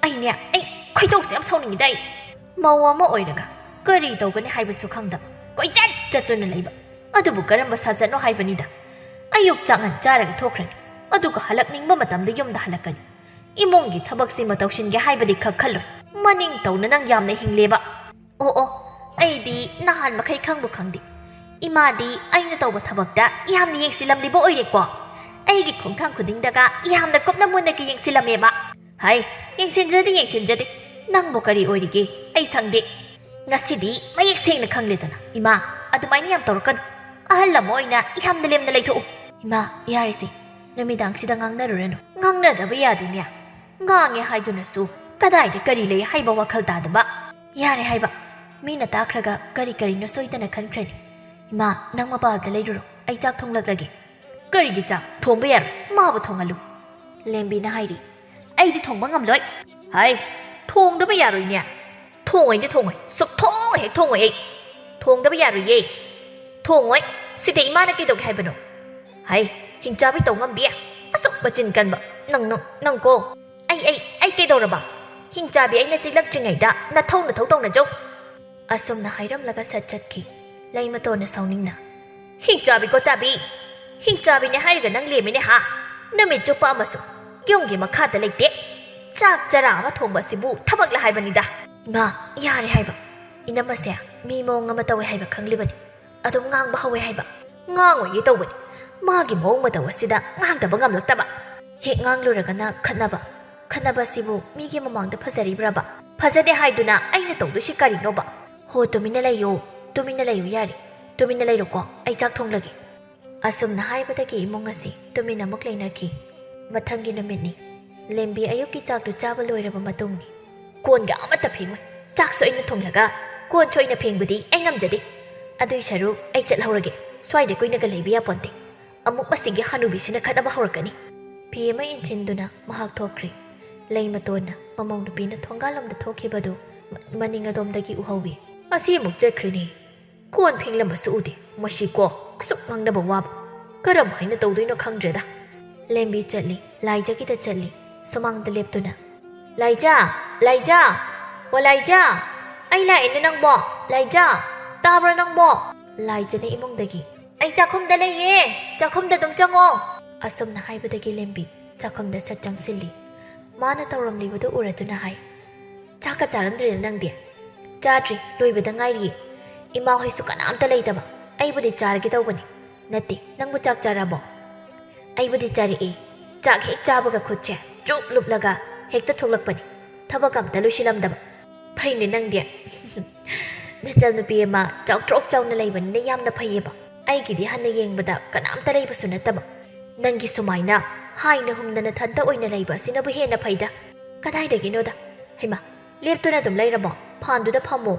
ꯑꯩꯅꯦ, ꯑꯩ ꯈꯣꯏꯗꯧꯁꯦ ꯌꯥꯝ ꯁꯥꯎꯅꯤꯡꯉꯤꯗ ꯑꯩ꯫ ꯃꯧ ꯑꯃ ꯑꯣꯏꯔꯒ ꯀꯔꯤ ꯇꯧꯒꯅꯤ ꯍꯥꯏꯕꯁꯨ ꯈꯪꯗꯕ, ꯀꯣꯏꯆꯠ ꯆꯠꯇꯨꯅ ꯂꯩꯕ꯫ ꯑꯗꯨꯕꯨ ꯀꯔꯝꯕ ꯁꯥꯖꯠꯅꯣ ꯍꯥꯏꯕꯅꯤꯗ꯫ ꯑꯌꯨꯛ ꯆꯥꯛ ꯉꯟ ꯆꯥꯔꯒ ꯊꯣꯛꯈ꯭ꯔꯅꯤ, ꯑꯗꯨꯒ ꯍꯜꯂꯛꯅꯤꯡꯕ ꯃꯇꯝꯗ ꯌꯨꯝꯗ ꯍꯜꯂꯛꯀꯅꯤ꯫ ꯏꯃꯨꯡꯒꯤ ꯊꯕꯛꯁꯤꯃ ꯇꯧꯁꯤꯟꯒꯦ ꯍꯥꯏꯕꯗꯤ ꯈꯛ ꯈꯜꯂꯣꯏ꯫ ꯃꯅꯤꯡ ꯇꯧꯅ ꯅꯪ ꯌꯥꯝꯅ ꯍꯤꯡꯂꯦꯕ꯫ ꯑꯣ ꯑꯣ, ꯑꯩꯗꯤ ꯅꯍꯥꯟ ꯃꯈꯩ ꯈꯪꯕꯨ ꯈꯪꯗꯦ꯫ ꯏꯃꯥꯗꯤ ꯑꯩꯅ ꯇꯧꯕ ꯊꯕꯛꯇ ꯌꯥꯝꯅ ꯌꯦꯡꯁꯤꯜꯂꯝꯂꯤꯕ ꯑꯣꯏꯔꯦꯀꯣ꯫ ꯑꯩꯒꯤ ꯈꯣꯡꯊꯥꯡ ꯈꯨꯗꯤꯡꯗꯒ ꯌꯥꯝꯅ ꯀꯨꯞꯅ ꯃꯨꯟꯅꯒ ꯌꯦꯡꯁꯤꯜꯂꯝꯃꯦꯕ꯫ ꯍꯥꯏ, ꯌꯦꯡꯁꯤꯟꯖꯗꯦ, ꯌꯦꯡꯁꯤꯟꯖꯗꯦ꯫ ꯅꯪꯕꯨ ꯀꯔꯤ ꯑꯣꯏꯔꯤꯒꯦ? ꯑꯩ ꯁꯪꯗꯦ꯫ ꯉꯁꯤꯗꯤ ꯃꯌꯦꯛ ꯁꯦꯡꯅ ꯈꯪꯂꯦꯗꯅ꯫ ꯏꯃꯥ, ꯑꯗꯨꯃꯥꯏꯅ ꯌꯥꯝ ꯇꯧꯔꯛꯀꯅꯨ꯫ ꯑꯍꯜ ꯑꯃ ꯑꯣꯏꯅ ꯌꯥꯝꯅ ꯂꯦꯝꯅ ꯂꯩꯊꯣꯛꯎ꯫ ꯏꯃꯥ, ꯌꯥꯔꯦꯁꯦ꯫ ꯅꯨꯃꯤꯗꯥꯡꯁꯤꯗ ꯉꯥꯡꯅꯔꯨꯔꯅꯨ꯫ ꯉꯥꯡꯅꯗꯕ ꯌꯥꯗꯦꯅꯦ꯫ ꯉꯥꯡꯉꯦ ꯍꯥꯏꯗꯨꯅꯁꯨ ꯀꯗꯥꯏꯗ ꯀꯔꯤ ꯂꯩ ꯍꯥꯏꯕ ꯋꯥꯈꯜ ꯇꯥꯗꯕ꯫ ꯌꯥꯔꯦ ꯍꯥꯏꯕ꯫ ꯃꯤꯅ ꯇꯥꯈ꯭ꯔꯒ ꯀꯔꯤ ꯀꯔꯤꯅꯣ ꯁꯣꯏꯗꯅ ꯈꯟꯈ꯭ꯔꯅꯤ꯫ ꯏꯃꯥ, ꯅꯪ ꯃꯄꯥꯜꯗ ꯂꯩꯔꯨꯔꯣ꯫ ꯑꯩ ꯆꯥꯛ ꯊꯣꯡꯂꯛꯂꯒꯦ꯫ ꯀꯔꯤꯒꯤ ꯆꯥꯛ? ꯊꯣꯡꯕ ꯌꯥꯔꯣꯏ꯫ ꯃꯥꯕꯨ ꯊꯣꯡꯍꯜꯂꯨ꯫ ꯂꯦꯝꯕꯤꯅ ꯍꯥꯏꯔꯤ꯫ ꯑꯩꯗꯤ ꯊꯣꯡꯕ ꯉꯝꯂꯣꯏ꯫ ꯍꯥꯏ, ꯊꯣꯡꯗꯕ ꯌꯥꯔꯣꯏꯅꯦ꯫ ꯊꯣꯡꯉꯣꯏꯅꯦ, ꯊꯣꯡꯉꯣꯏ꯫ ꯁꯨꯛꯊꯣꯡ ꯍꯦꯛ ꯊꯣꯡꯉꯣꯏ ꯑꯩ꯫ ꯊꯣꯡꯗꯕ ꯌꯥꯔꯣꯏꯌꯦ꯫ ꯊꯣꯡꯉꯣꯏ꯫ ꯁꯤꯗ ꯏꯃꯥꯅ ꯀꯩꯗꯧꯒꯦ ꯍꯥꯏꯕꯅꯣ? ꯍꯥꯏ, ꯍꯤꯡꯆꯥꯕꯤ ꯇꯧ ꯉꯝꯕꯤ꯫ ꯑꯁꯨꯛ ꯃꯆꯤꯟ ꯀꯟꯕ꯫ ꯅꯪ, ꯅꯪ, ꯅꯪ ꯀꯣ꯫ ꯑꯩ, ꯑꯩ, ꯑꯩ ꯀꯩꯗꯧꯔꯕ? ꯍꯤꯡꯆꯥꯕꯤ ꯑꯩꯅ ꯆꯤꯛꯂꯛꯇ꯭ꯔꯤꯉꯩꯗ ꯅꯊꯧ, ꯅꯊꯧ ꯇꯧꯅꯖꯧ꯫ ꯑꯁꯨꯝꯅ ꯍꯥꯏꯔꯝꯂꯒ ꯁꯠ ꯆꯠꯈꯤ꯫ ꯂꯩꯃꯇꯣꯟꯅ ꯁꯥꯎꯅꯤꯡꯅ, "ꯍꯤꯡꯆꯥꯕꯤ ꯀꯣꯆꯥꯕꯤ! ꯍꯤꯡꯆꯥꯕꯤꯅꯦ ꯍꯥꯏꯔꯒ ꯅꯪ ꯂꯦꯝꯃꯤꯅꯦ ꯍꯥ? ꯅꯨꯃꯤꯠ ꯆꯨꯞꯄ ꯑꯃꯁꯨ ꯌꯨꯝꯒꯤ ꯃꯈꯥꯗ ꯂꯩꯇꯦ꯫ ꯆꯥꯛ ꯆꯔꯥ ꯑꯃ ꯊꯣꯡꯕ ꯑꯁꯤꯕꯨ ꯊꯕꯛꯂ ꯍꯥꯏꯕꯅꯤꯗ!" ꯏꯃꯥ, ꯌꯥꯔꯦ ꯍꯥꯏꯕ꯫ ꯏꯅꯝꯃꯁꯦ ꯃꯤ ꯃꯑꯣꯡ ꯑꯃ ꯇꯧꯋꯦ ꯍꯥꯏꯕ ꯈꯪꯂꯤꯕꯅꯤ꯫ ꯑꯗꯨꯝ ꯉꯥꯡꯕ ꯍꯧꯋꯦ ꯍꯥꯏꯕ꯫ ꯉꯥꯡꯉꯣꯏꯒꯦ ꯇꯧꯕꯅꯤ꯫ ꯃꯥꯒꯤ ꯃꯑꯣꯡ ꯃꯇꯧ ꯑꯁꯤꯗ ꯉꯥꯡꯗꯕ ꯉꯝꯂꯛꯇꯕ꯫ ꯍꯦꯛ ꯉꯥꯡꯂꯨꯔꯒꯅ ꯈꯠꯅꯕ꯫ ꯈꯠꯅꯕ ꯑꯁꯤꯕꯨ ꯃꯤꯒꯤ ꯃꯃꯥꯡꯗ ꯐꯖꯔꯤꯕ꯭ꯔꯕ? ꯐꯖꯗꯦ ꯍꯥꯏꯗꯨꯅ ꯑꯩꯅ ꯇꯧꯗꯣꯏꯁꯤ ꯀꯔꯤꯅꯣꯕ? ꯍꯣ, ꯇꯨꯃꯤꯟꯅ ꯂꯩꯌꯣ꯫ ꯇꯨꯃꯤꯟꯅ ꯂꯩꯌꯨ ꯌꯥꯔꯦ꯫ ꯇꯨꯃꯤꯟꯅ ꯂꯩꯔꯣꯀꯣ, ꯑꯩ ꯆꯥꯛ ꯊꯣꯡꯂꯒꯦ꯫ ꯑꯁꯨꯝꯅ ꯍꯥꯏꯕꯗꯒꯤ ꯏꯃꯨꯡ ꯑꯁꯤ ꯇꯨꯃꯤꯟ ꯑꯃꯨꯛ ꯂꯩꯅꯈꯤ꯫ ꯃꯊꯪꯒꯤ ꯅꯨꯃꯤꯠꯅꯤ꯫ ꯂꯦꯝꯕꯤ ꯑꯌꯨꯛꯀꯤ ꯆꯥꯛꯇꯨ ꯆꯥꯕ ꯂꯣꯏꯔꯕ ꯃꯇꯨꯡꯅꯤ꯫ "ꯀꯣꯟꯒ ꯑꯃꯠꯇ ꯐꯦꯡꯉꯣꯏ꯫ ꯆꯥꯛꯁꯨ ꯑꯩꯅ ꯊꯣꯡꯂꯒ ꯀꯣꯟꯁꯨ ꯑꯩꯅ ꯐꯦꯡꯕꯗꯤ ꯑꯩ ꯉꯝꯖꯗꯦ꯫ ꯑꯗꯨꯏ ꯁꯔꯨꯛ ꯑꯩ ꯆꯠꯍꯧꯔꯒꯦ꯫ ꯁ꯭ꯋꯥꯏꯗ ꯀꯨꯏꯅꯒ ꯂꯩꯕ ꯌꯥꯄꯣꯟꯇꯦ꯫ ꯑꯃꯨꯛ ꯃꯁꯤꯒꯤ ꯍꯅꯨꯕꯤꯁꯤꯅ ꯈꯠꯅꯕ ꯍꯧꯔꯛꯀꯅꯤ꯫" ꯐꯤ ꯑꯃ ꯏꯟꯁꯤꯟꯗꯨꯅ ꯃꯍꯥꯛ ꯊꯣꯛꯈ꯭ꯔꯦ꯫ ꯂꯩꯃꯇꯣꯟꯅ ꯃꯃꯧ ꯅꯨꯄꯤꯅ ꯊꯣꯡꯒꯥꯜꯂꯣꯝꯗ ꯊꯣꯛꯈꯤꯕꯗꯨ ꯃ-, ꯃꯅꯤꯡ ꯑꯗꯣꯝꯗꯒꯤ ꯎꯍꯧꯏ꯫ "ꯑꯁꯤ ꯑꯃꯨꯛ ꯆꯠꯈ꯭ꯔꯦꯅꯦ꯫ ꯀꯣꯟ ꯐꯦꯡꯂꯝꯕꯁꯨ ꯎꯗꯦ꯫ ꯃꯁꯤ ꯀꯣ, ꯑꯁꯨꯛ ꯉꯥꯡꯅꯕ ꯋꯥꯕ꯫ ꯀꯔꯝ ꯍꯥꯏꯅ ꯇꯧꯗꯣꯏꯅꯣ ꯈꯪꯗ꯭ꯔꯦꯗ꯫" ꯂꯦꯝꯕꯤ ꯆꯠꯂꯤ, ꯂꯥꯏꯖꯒꯤꯗ ꯆꯠꯂꯤ, ꯁꯨꯃꯥꯡꯗ ꯂꯦꯞꯇꯨꯅ꯫ "ꯂꯥꯏꯖꯥ, ꯂꯥꯏꯖꯥ, ꯑꯣ ꯂꯥꯏꯖꯥ, ꯑꯩ ꯂꯥꯛꯑꯦꯅꯦ ꯅꯪꯕꯣ, ꯂꯥꯏꯖꯥ, ꯇꯥꯕ꯭ꯔꯥ ꯅꯪꯕꯣ?" ꯂꯥꯏꯖꯥꯅ ꯏꯃꯨꯡꯗꯒꯤ, "ꯑꯩ ꯆꯥꯛꯈꯨꯝꯗ ꯂꯩꯌꯦ, ꯆꯥꯛꯈꯨꯝꯗ ꯑꯗꯨꯝ ꯆꯪꯉꯣ" ꯑꯁꯨꯝꯅ ꯍꯥꯏꯕꯗꯒꯤ ꯂꯦꯝꯕꯤ ꯆꯥꯛꯈꯨꯝꯗ ꯁꯠ ꯆꯪꯁꯤꯜꯂꯤ꯫ ꯃꯥꯅ ꯇꯧꯔꯝꯂꯤꯕꯗꯨ ꯎꯔꯗꯨꯅ ꯍꯥꯏ, "ꯆꯥꯛꯀ ꯆꯥꯔꯝꯗ꯭ꯔꯤꯅ ꯅꯪꯗꯤ?" "ꯆꯥꯗ꯭ꯔꯤ, ꯂꯣꯏꯕꯗ ꯉꯥꯏꯔꯤꯌꯦ꯫ ꯏꯃꯥ ꯍꯣꯏꯁꯨ ꯀꯅꯥꯝꯇ ꯂꯩꯇꯕ꯫ ꯑꯩꯕꯨꯗꯤ ꯆꯥꯔꯒꯦ ꯇꯧꯕꯅꯤ꯫ ꯅꯠꯇꯦ, ꯅꯪꯕꯨ ꯆꯥꯛ ꯆꯥꯔꯕꯣ?" "ꯑꯩꯕꯨꯗꯤ ꯆꯥꯔꯛꯑꯦ꯫ ꯆꯥꯛ ꯍꯦꯛ ꯆꯥꯕꯒ ꯈꯨꯠꯁꯦ ꯆꯨꯞ ꯂꯨꯞꯂꯒ ꯍꯦꯛꯇ ꯊꯣꯛꯂꯛꯄꯅꯤ꯫ ꯊꯕꯛ ꯑꯝꯇ ꯂꯣꯏꯁꯤꯜꯂꯝꯗꯕ꯫ ꯐꯩꯅꯦ ꯅꯪꯗꯤ꯫ ꯅꯆꯜꯅꯨꯄꯤ ꯑꯃ ꯆꯥꯎꯊ꯭ꯔꯣꯛ ꯆꯥꯎꯅ ꯂꯩꯕꯅꯤꯅ ꯌꯥꯝꯅ ꯐꯩꯌꯦꯕ꯫ ꯑꯩꯒꯤꯗꯤ ꯍꯟꯅ ꯌꯦꯡꯕꯗ ꯀꯅꯥꯝꯇ ꯂꯩꯕꯁꯨ ꯅꯠꯇꯕ꯫ ꯅꯪꯒꯤ ꯁꯨꯃꯥꯏꯅ ꯍꯥꯏꯅ ꯍꯨꯝꯗꯅ ꯊꯟꯇ ꯑꯣꯏꯅ ꯂꯩꯕ ꯑꯁꯤꯅꯕꯨ ꯍꯦꯟꯅ ꯐꯩꯗ꯫ ꯀꯗꯥꯏꯗꯒꯤꯅꯣꯗ꯫ ꯍꯩꯃꯥ, ꯂꯦꯞꯇꯨꯅ ꯑꯗꯨꯝ ꯂꯩꯔꯕꯣ? ꯐꯥꯟꯗꯨꯗ ꯐꯝꯃꯣ꯫"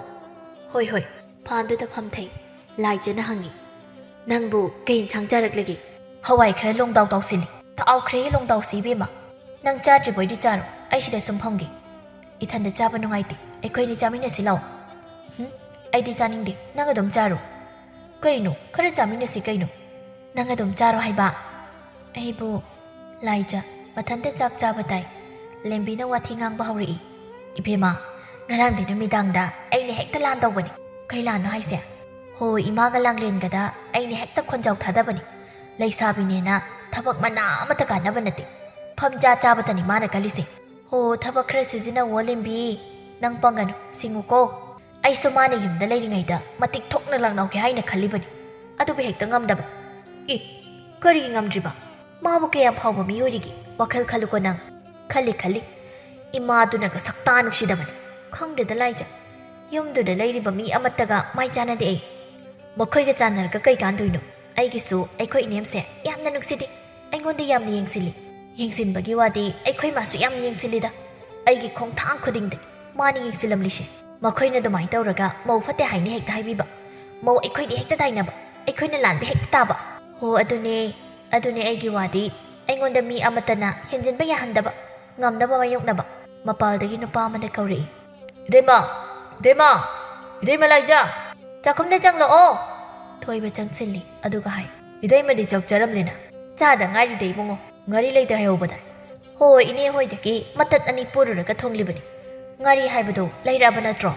"ꯍꯣꯏ, ꯍꯣꯏ, ꯐꯥꯟꯗꯨꯗ ꯐꯝꯊꯩ꯫" ꯂꯥꯏꯖꯅ ꯍꯪꯉꯤ, "ꯅꯪꯕꯨ ꯀꯩ ꯏꯟꯁꯥꯡ ꯆꯥꯔꯛꯂꯒꯦ?" "ꯍꯋꯥꯏ ꯈꯔ ꯂꯣꯡꯗꯥꯎ ꯇꯥꯎꯁꯤꯜꯂꯤ꯫" "ꯊꯥꯎꯈ꯭ꯔꯦ ꯂꯣꯡꯗꯥꯎꯁꯤ ꯏꯕꯦꯝꯃ꯫ ꯅꯪ ꯆꯥꯗ꯭ꯔꯤꯕꯣꯏꯗꯤ ꯆꯥꯔꯣ, ꯑꯩ ꯁꯤꯗ ꯁꯨꯝ ꯐꯝꯒꯦ꯫" "ꯏꯊꯟꯗ ꯆꯥꯕ ꯅꯨꯡꯉꯥꯏꯇꯦ, ꯑꯩꯈꯣꯏꯅꯤ ꯆꯥꯃꯤꯟꯅꯁꯤ ꯂꯥꯛꯑꯣ꯫" "ꯍꯨꯝ, ꯑꯩꯗꯤ ꯆꯥꯅꯤꯡꯗꯦ, ꯅꯪ ꯑꯗꯨꯝ ꯆꯥꯔꯣ꯫" "ꯀꯩꯅꯣ, ꯈꯔ ꯆꯥꯃꯤꯟꯅꯁꯤ ꯀꯩꯅꯣ꯫" "ꯅꯪ ꯑꯗꯨꯝ ꯆꯥꯔꯣ ꯍꯥꯏꯕ꯫" "ꯑꯩꯕꯨ ꯂꯥꯏꯖ ꯃꯊꯟꯇ ꯆꯥꯛ ꯆꯥꯕ ꯇꯥꯏ꯫" ꯂꯦꯝꯕꯤꯅ ꯋꯥꯊꯤ ꯉꯥꯡꯕ ꯍꯧꯔꯛꯏ꯫ "ꯏꯕꯦꯝꯃ, ꯉꯔꯥꯡꯗꯤ ꯅꯨꯃꯤꯗꯥꯡꯗ ꯑꯩꯅ ꯍꯦꯛꯇ ꯂꯥꯟ ꯇꯧꯕꯅꯤ꯫" "ꯀꯩ ꯂꯥꯟꯅꯣ ꯍꯥꯏꯁꯦ?" "ꯍꯣ, ꯏꯃꯥꯒ ꯂꯥꯡꯂꯦꯟꯒꯗ ꯑꯩꯅ ꯍꯦꯛꯇ ꯈꯣꯟꯖꯥꯎ ꯊꯥꯗꯕꯅꯤ꯫ ꯂꯩꯁꯥꯕꯤꯅꯦꯅ ꯊꯕꯛ ꯃꯅꯥ ꯑꯃꯠꯇ ꯀꯥꯟꯅꯕ ꯅꯠꯇꯦ꯫ ꯐꯝ ꯆꯥ ꯆꯥꯕꯇꯅꯤ ꯃꯥꯅ ꯀꯜꯂꯤꯁꯦ꯫ ꯍꯣ, ꯊꯕꯛ ꯈꯔ ꯁꯤꯖꯤꯟꯅꯧꯋꯣ ꯂꯦꯝꯕꯤ꯫ ꯅꯪ ꯄꯪꯒꯅꯨ, ꯁꯤꯡꯉꯨꯀꯣ꯫ ꯑꯩꯁꯨ ꯃꯥꯅ ꯌꯨꯝꯗ ꯂꯩꯔꯤꯉꯩꯗ ꯃꯇꯤꯛ ꯊꯣꯛꯅ ꯂꯥꯛꯅꯧꯒꯦ ꯍꯥꯏꯅ ꯈꯜꯂꯤꯕꯅꯤ꯫ ꯑꯗꯨꯕꯨ ꯍꯦꯛꯇ ꯉꯝꯗꯕ꯫" "ꯏ, ꯀꯔꯤꯒꯤ ꯉꯝꯗ꯭ꯔꯤꯕ? ꯃꯥꯕꯨ ꯀꯌꯥꯝ ꯐꯥꯎꯕ ꯃꯤ ꯑꯣꯏꯔꯤꯒꯦ? ꯋꯥꯈꯜ ꯈꯜꯂꯨꯀꯣ ꯅꯪ꯫" "ꯈꯜꯂꯤ, ꯈꯜꯂꯤ꯫ ꯏꯃꯥꯗꯨꯅꯒ ꯁꯛꯇꯥ ꯅꯨꯡꯁꯤꯗꯕꯅꯤ꯫ ꯈꯪꯗꯦꯗ ꯂꯥꯏꯖ꯫ ꯌꯨꯝꯗꯨꯗ ꯂꯩꯔꯤꯕ ꯃꯤ ꯑꯃꯠꯇꯒ ꯃꯥꯏ ꯆꯥꯟꯅꯗꯦ ꯑꯩ꯫ ꯃꯈꯣꯏꯒ ꯆꯥꯟꯅꯔꯒ ꯀꯩ ꯀꯥꯟꯗꯣꯏꯅꯣ? ꯑꯩꯒꯤꯁꯨ ꯑꯩꯈꯣꯏ ꯏꯅꯦꯝꯁꯦ ꯌꯥꯝꯅ ꯅꯨꯡꯁꯤꯗꯦ꯫ ꯑꯩꯉꯣꯟꯗ ꯌꯥꯝꯅ ꯌꯦꯡꯁꯤꯜꯂꯤ꯫ ꯌꯦꯡꯁꯤꯟꯕꯒꯤ ꯋꯥꯗꯤ ꯑꯩꯈꯣꯏ ꯃꯥꯁꯨ ꯌꯥꯝꯅ ꯌꯦꯡꯁꯤꯜꯂꯤꯗ꯫ ꯑꯩꯒꯤ ꯈꯣꯡꯊꯥꯡ ꯈꯨꯗꯤꯡꯗ ꯃꯥꯅ ꯌꯦꯡꯁꯤꯜꯂꯝꯂꯤꯁꯦ꯫ ꯃꯈꯣꯏꯅ ꯑꯗꯨꯃꯥꯏꯅ ꯇꯧꯔꯒ ꯃꯧ ꯐꯠꯇꯦ ꯍꯥꯏꯅ ꯍꯦꯛꯇ ꯍꯥꯏꯕꯤꯕ꯫ ꯃꯧ ꯑꯩꯈꯣꯏꯗꯤ ꯍꯦꯛꯇ ꯇꯥꯏꯅꯕ꯫ ꯑꯩꯈꯣꯏꯅ ꯂꯥꯟꯕ ꯍꯦꯛꯇ ꯇꯥꯕ꯫" "ꯍꯣ, ꯑꯗꯨꯅꯦ, ꯑꯗꯨꯅꯦ ꯑꯩꯒꯤ ꯋꯥꯗꯤ꯫ ꯑꯩꯉꯣꯟꯗ ꯃꯤ ꯑꯃꯠꯇꯅ ꯍꯦꯟꯖꯤꯟꯕ ꯌꯥꯍꯟꯗꯕ, ꯉꯝꯅꯕ ꯃꯥꯌꯣꯛꯅꯕ꯫" ꯃꯄꯥꯜꯗꯒꯤ ꯅꯨꯄꯥ ꯑꯃꯅ ꯀꯧꯔꯛꯏ꯫ "ꯏꯇꯩꯃ! ꯏꯇꯩꯃ! ꯏꯇꯩꯃ ꯂꯥꯏꯖ!" "ꯆꯥꯛꯈꯨꯝꯗ ꯆꯪꯂꯛꯑꯣ!" ꯊꯣꯏꯕ ꯆꯪꯁꯤꯜꯂꯤ, ꯑꯗꯨꯒ ꯍꯥꯏ, "ꯏꯇꯩꯃꯗꯤ ꯆꯥꯛ ꯆꯥꯔꯝꯂꯦꯅ?" "ꯆꯥꯗ ꯉꯥꯏꯔꯤꯗ ꯏꯕꯨꯡꯉꯣ, ꯉꯥꯔꯤ ꯂꯩꯇꯦ ꯍꯥꯏꯍꯧꯕꯗ꯫" "ꯍꯣꯏ, ꯏꯅꯦ ꯍꯣꯏꯗꯒꯤ ꯃꯇꯠ ꯑꯅꯤ ꯄꯨꯔꯨꯔꯒ ꯊꯣꯡꯂꯤꯕꯅꯤ꯫ ꯉꯥꯔꯤ ꯍꯥꯏꯕꯗꯣ ꯂꯩꯔꯛꯑꯕ ꯅꯠꯇ꯭ꯔꯣ?"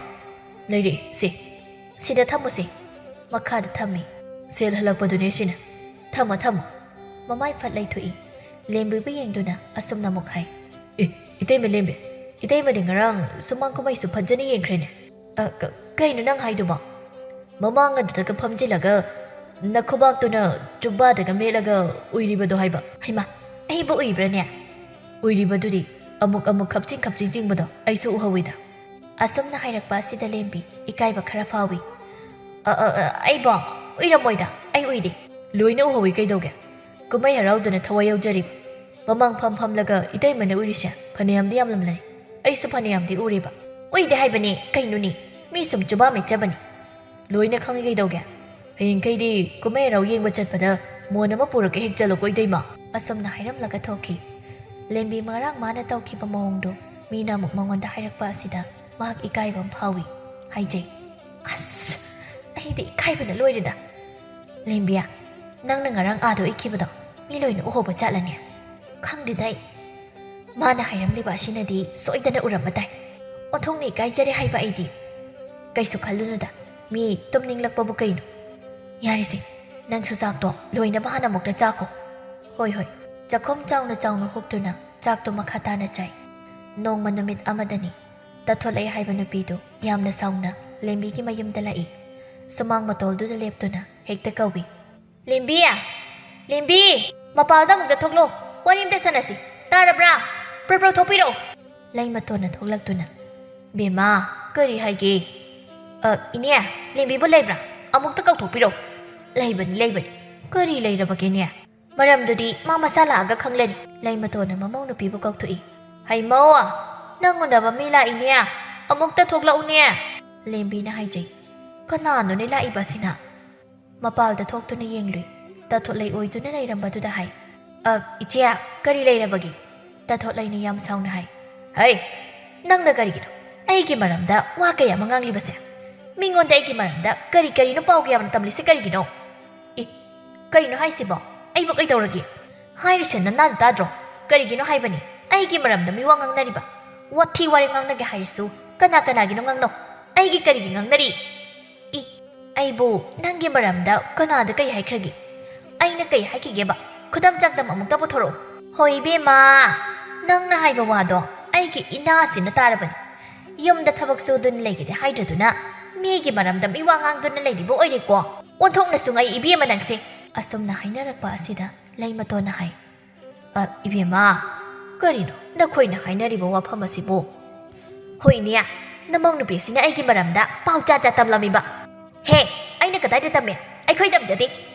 "ꯂꯩꯔꯦ, ꯁꯤ, ꯁꯤꯗ ꯊꯝꯃꯨꯁꯤ꯫" ꯃꯈꯥꯗ ꯊꯝꯃꯤ꯫ "ꯁꯦꯜ ꯍꯜꯂꯛꯄꯗꯨꯅꯦ ꯁꯤꯅ꯫ ꯊꯝꯃꯣ, ꯊꯝꯃꯣ꯫" ꯃꯃꯥꯏ ꯐꯠ ꯂꯩꯊꯣꯛꯏ꯫ ꯂꯦꯝꯕꯤꯕꯨ ꯌꯦꯡꯗꯨꯅ ꯑꯁꯨꯝꯅ ꯑꯃꯨꯛ ꯍꯥꯏ꯫ "ꯑꯦ, ꯏꯇꯩꯃ ꯂꯦꯝꯕꯤ, ꯏꯇꯩꯃꯗꯤ ꯉꯔꯥꯡ ꯁꯨꯃꯥꯡ ꯀꯨꯝꯍꯩꯁꯨ ꯐꯖꯅ ꯌꯦꯡꯈ꯭ꯔꯦꯅꯦ꯫" "ꯑ, ꯀ-, ꯀꯩꯅꯣ ꯅꯪ ꯍꯥꯏꯗꯨꯕꯣ?" "ꯃꯃꯥꯡ ꯑꯗꯨꯗꯒ ꯐꯝꯖꯤꯜꯂꯒ ꯅꯈꯨꯕꯥꯛꯇꯨꯅ ꯆꯨꯕꯥꯗꯒ ꯃꯦꯠꯂꯒ ꯎꯏꯔꯤꯕꯗꯣ ꯍꯥꯏꯕ꯫" "ꯍꯩꯃꯥ, ꯑꯩꯕꯨ ꯎꯏꯕ꯭ꯔꯥꯅꯦ?" "ꯎꯏꯔꯤꯕꯗꯨꯗꯤ, ꯑꯃꯨꯛ ꯑꯃꯨꯛ ꯈꯞꯆꯤꯡ ꯈꯞꯆꯤꯡ ꯆꯤꯡꯕꯗꯣ ꯑꯩꯁꯨ ꯎꯍꯧꯋꯤꯗ꯫" ꯑꯁꯨꯝꯅ ꯍꯥꯏꯔꯛꯄ ꯑꯁꯤꯗ ꯂꯦꯝꯕꯤ ꯏꯀꯥꯏꯕ ꯈꯔ ꯐꯥꯎꯏ꯫ "ꯑ, ꯑ, ꯑ, ꯑꯩꯕꯣ? ꯎꯏꯔꯝꯃꯣꯏꯗ, ꯑꯩ ꯎꯏꯗꯦ꯫" "ꯂꯣꯏꯅ ꯎꯍꯧꯋꯤ ꯀꯩꯗꯧꯒꯦ? ꯀꯨꯝꯍꯩ ꯍꯔꯥꯎꯗꯨꯅ ꯊꯋꯥꯏ ꯌꯥꯎꯖꯔꯤꯕ꯫ ꯃꯃꯥꯡ ꯐꯝ ꯐꯝꯂꯒ ꯏꯇꯩꯃꯅ ꯎꯔꯤꯁꯦ ꯐꯅꯌꯥꯝꯗꯤ ꯌꯥꯝꯂꯝꯂꯅꯤ꯫ ꯑꯩꯁꯨ ꯐꯅꯌꯥꯝꯗꯤ ꯎꯔꯦꯕ꯫" "ꯎꯏꯗꯦ ꯍꯥꯏꯕꯅꯦ, ꯀꯩꯅꯣꯅꯦ? ꯃꯤ ꯁꯨꯝ ꯆꯨꯕꯥ ꯃꯦꯠꯆꯕꯅꯤ꯫" "ꯂꯣꯏꯅ ꯈꯪꯉꯤ ꯀꯩꯗꯧꯒꯦ? ꯍꯌꯦꯡꯈꯩꯗꯤ ꯀꯨꯝꯍꯩ ꯍꯔꯥꯎ ꯌꯦꯡꯕ ꯆꯠꯄꯗ ꯃꯣꯟ ꯑꯃ ꯄꯨꯔꯒ ꯍꯦꯛ ꯆꯠꯂꯨꯀꯣ, ꯏꯇꯩꯃ꯫" ꯑꯁꯨꯝꯅ ꯍꯥꯏꯔꯝꯂꯒ ꯊꯣꯛꯈꯤ꯫ ꯂꯦꯝꯕꯤ ꯉꯔꯥꯡ ꯃꯥꯅ ꯇꯧꯈꯤꯕ ꯃꯑꯣꯡꯗꯨ ꯃꯤꯅ ꯑꯃꯨꯛ ꯃꯉꯣꯟꯗ ꯍꯥꯏꯔꯛꯄ ꯑꯁꯤꯗ ꯃꯍꯥꯛ ꯏꯀꯥꯏꯕ ꯑꯃ ꯐꯥꯎꯏ꯫ ꯍꯥꯏꯖꯩ꯫ "ꯑꯁ, ꯑꯩꯗꯤ ꯏꯀꯥꯏꯕꯅ ꯂꯣꯏꯔꯦꯗ꯫" "ꯂꯦꯝꯕꯤꯌꯥ, ꯅꯪꯅ ꯉꯔꯥꯡ ꯑꯥꯗ ꯎꯏꯈꯤꯕꯗꯣ ꯃꯤ ꯂꯣꯏꯅ ꯎꯍꯧꯕ ꯖꯥꯠꯂꯅꯦ?" "ꯈꯪꯗꯦꯗ ꯑꯩ꯫ ꯃꯥꯅ ꯍꯥꯏꯔꯝꯂꯤꯕ ꯑꯁꯤꯅꯗꯤ ꯁꯣꯏꯗꯅ ꯎꯔꯝꯕ ꯇꯥꯏ꯫ ꯑꯣꯟꯊꯣꯛꯅ ꯏꯀꯥꯏꯖꯔꯦ ꯍꯥꯏꯕ ꯑꯩꯗꯤ꯫" "ꯀꯩꯁꯨ ꯈꯜꯂꯨꯅꯨꯗ, ꯃꯤ ꯇꯨꯝꯅꯤꯡꯂꯛꯄꯕꯨ ꯀꯩꯅꯣ? ꯌꯥꯔꯦꯁꯦ, ꯅꯪꯁꯨ ꯆꯥꯛꯇꯣ ꯂꯣꯏꯅꯕ ꯍꯥꯟꯅ ꯑꯃꯨꯛꯇ ꯆꯥꯈꯣ꯫" "ꯍꯣꯏ, ꯍꯣꯏ꯫" ꯆꯥꯛꯈꯨꯝ ꯆꯥꯎꯅ ꯆꯥꯎꯅ ꯍꯨꯛꯇꯨꯅ ꯆꯥꯛꯇꯣ ꯃꯈꯥ ꯇꯥꯅ ꯆꯥꯏ꯫ ꯅꯣꯡꯃ ꯅꯨꯃꯤꯠ ꯑꯃꯗꯅꯤ, ꯇꯥꯊꯣꯠꯂꯛꯑꯦ ꯍꯥꯏꯕ ꯅꯨꯄꯤꯗꯨ ꯌꯥꯝꯅ ꯁꯥꯎꯅ ꯂꯦꯝꯕꯤꯒꯤ ꯃꯌꯨꯝꯗ ꯂꯥꯛꯏ꯫ ꯁꯨꯃꯥꯡ ꯃꯇꯣꯜꯗꯨꯗ ꯂꯦꯞꯇꯨꯅ ꯍꯦꯛꯇ ꯀꯧꯏ꯫ "ꯂꯦꯝꯕꯤ! ꯂꯦꯝꯕꯤ! ꯃꯄꯥꯜꯗ ꯑꯃꯨꯛꯇ ꯊꯣꯛꯂꯣ꯫ ꯋꯥꯔꯤ ꯑꯝꯇ ꯁꯥꯟꯅꯁꯤ꯫ ꯇꯥꯔꯕ꯭ꯔꯥ? ꯄ꯭ꯔꯞ ꯄ꯭ꯔꯞ ꯊꯣꯛꯄꯤꯔꯛꯑꯣ꯫" ꯂꯩꯃꯇꯣꯟꯅ ꯊꯣꯛꯂꯛꯇꯨꯅ, "ꯕꯦꯝꯃ, ꯀꯔꯤ ꯍꯥꯏꯒꯦ?" "ꯑ, ꯏꯅꯦ, ꯂꯦꯝꯕꯤꯕꯨ ꯂꯩꯕ꯭ꯔꯥ? ꯑꯃꯨꯛꯇ ꯀꯧꯊꯣꯛꯄꯤꯔꯛꯑꯣ꯫" "ꯂꯩꯕꯅꯤ, ꯂꯩꯕꯅꯤ꯫ ꯀꯔꯤ ꯂꯩꯔꯕꯒꯦꯅꯦ?" "ꯃꯔꯝꯗꯨꯗꯤ ꯃꯥ ꯃꯁꯥ ꯂꯥꯛꯑꯒ ꯈꯪꯂꯅꯤ꯫" ꯂꯩꯃꯇꯣꯟꯅ ꯃꯃꯧ ꯅꯨꯄꯤꯕꯨ ꯀꯧꯊꯣꯛꯏ꯫ "ꯍꯩꯃꯧ, ꯅꯪ ꯎꯅꯕ ꯃꯤ ꯂꯥꯛꯏꯅꯦ꯫ ꯑꯃꯨꯛꯇ ꯊꯣꯛꯂꯛꯎꯅꯦ꯫" ꯂꯦꯝꯕꯤꯅ ꯍꯥꯏꯖꯩ꯫ "ꯀꯅꯥꯅꯣꯅꯦ ꯂꯥꯛꯏꯕꯁꯤꯅ?" ꯃꯄꯥꯜꯗ ꯊꯣꯛꯇꯨꯅ ꯌꯦꯡꯂꯨꯏ꯫ ꯇꯥꯊꯣꯠꯂꯩ ꯑꯣꯏꯗꯨꯅ ꯂꯩꯔꯝꯕꯗꯨꯗ ꯍꯥꯏ, "ꯑ, ꯏꯆꯦ, ꯀꯔꯤ ꯂꯩꯔꯕꯒꯦ?" ꯇꯥꯊꯣꯠꯂꯩꯅ ꯌꯥꯝ ꯁꯥꯎꯅ ꯍꯥꯏ, "ꯍꯩ! ꯅꯪꯅ ꯀꯔꯤꯒꯤꯅꯣ ꯑꯩꯒꯤ ꯃꯔꯝꯗ ꯋꯥ ꯀꯌꯥ ꯑꯃ ꯉꯥꯡꯂꯤꯕꯁꯦ? ꯃꯤꯉꯣꯟꯗ ꯑꯩꯒꯤ ꯃꯔꯝꯗ ꯀꯔꯤ ꯀꯔꯤꯅꯣ ꯄꯥꯎ ꯀꯌꯥ ꯑꯃ ꯇꯝꯂꯤꯁꯦ ꯀꯔꯤꯒꯤꯅꯣ?" "ꯏ, ꯀꯩꯅꯣ ꯍꯥꯏꯁꯤꯕꯣ? ꯑꯩꯕꯨ ꯀꯩꯗꯧꯔꯒꯦ? ꯍꯥꯏꯔꯤꯁꯦ ꯅꯅꯥꯗ ꯇꯥꯗ꯭ꯔꯣ? ꯀꯔꯤꯒꯤꯅꯣ ꯍꯥꯏꯕꯅꯤ?" ꯑꯩꯒꯤ ꯃꯔꯝꯗ ꯃꯤꯋꯥ ꯉꯥꯡꯅꯔꯤꯕ? ꯋꯥꯊꯤ ꯋꯥꯔꯦꯝ ꯉꯥꯡꯅꯒꯦ ꯍꯥꯏꯔꯁꯨ ꯀꯅꯥ ꯀꯅꯥꯒꯤꯅꯣ ꯉꯥꯡꯅꯧ꯫ ꯑꯩꯒꯤ ꯀꯔꯤꯒꯤ ꯉꯥꯡꯅꯔꯤ? ꯏ, ꯑꯩꯕꯨ ꯅꯪꯒꯤ ꯃꯔꯝꯗ ꯀꯅꯥꯗ ꯀꯩ ꯍꯥꯏꯈ꯭ꯔꯒꯦ? ꯑꯩꯅ ꯀꯩ ꯍꯥꯏꯈꯤꯒꯦꯕ? ꯈꯨꯗꯝ ꯆꯥꯡꯗꯝ ꯑꯃꯨꯛꯇ ꯄꯨꯊꯣꯔꯛꯎ꯫ ꯍꯣꯏ ꯏꯕꯦꯝꯃ, ꯅꯪꯅ ꯍꯥꯏꯕ ꯋꯥꯗꯣ ꯑꯩꯒꯤ ꯏꯅꯥꯁꯤꯅ ꯇꯥꯔꯕꯅꯤ꯫ ꯌꯨꯝꯗ ꯊꯕꯛ ꯁꯨꯗꯨꯅ ꯂꯩꯒꯦꯗꯤ ꯍꯥꯏꯗ꯭ꯔꯗꯨꯅ ꯃꯤꯒꯤ ꯃꯔꯝꯗ ꯃꯤꯋꯥ ꯉꯥꯡꯗꯨꯅ ꯂꯩꯔꯤꯕ ꯑꯣꯏꯔꯦꯀꯣ꯫ ꯑꯣꯟꯊꯣꯛꯅꯁꯨ ꯉꯛꯏ ꯏꯕꯦꯝꯃ ꯅꯪꯁꯦ꯫ ꯑꯁꯨꯝꯅ ꯍꯥꯏꯅꯔꯛꯄ ꯑꯁꯤꯗ ꯂꯩꯃꯇꯣꯟꯅ ꯍꯥꯏ, "ꯑ, ꯏꯕꯦꯝꯃ, ꯀꯔꯤꯅꯣ ꯅꯈꯣꯏꯅ ꯍꯥꯏꯅꯔꯤꯕ ꯋꯥꯐꯝ ꯑꯁꯤꯕꯨ?" "ꯍꯣꯏꯅꯦ, ꯅꯃꯧ ꯅꯨꯄꯤꯁꯤꯅ ꯑꯩꯒꯤ ꯃꯔꯝꯗ ꯄꯥꯎ ꯆꯥ ꯆꯥ ꯇꯝꯂꯝꯃꯤꯕ꯫" "ꯍꯦ, ꯑꯩꯅ ꯀꯗꯥꯏꯗ ꯇꯝꯃꯦ? ꯑꯩꯈꯣꯏ ꯇꯝꯖꯗꯦ꯫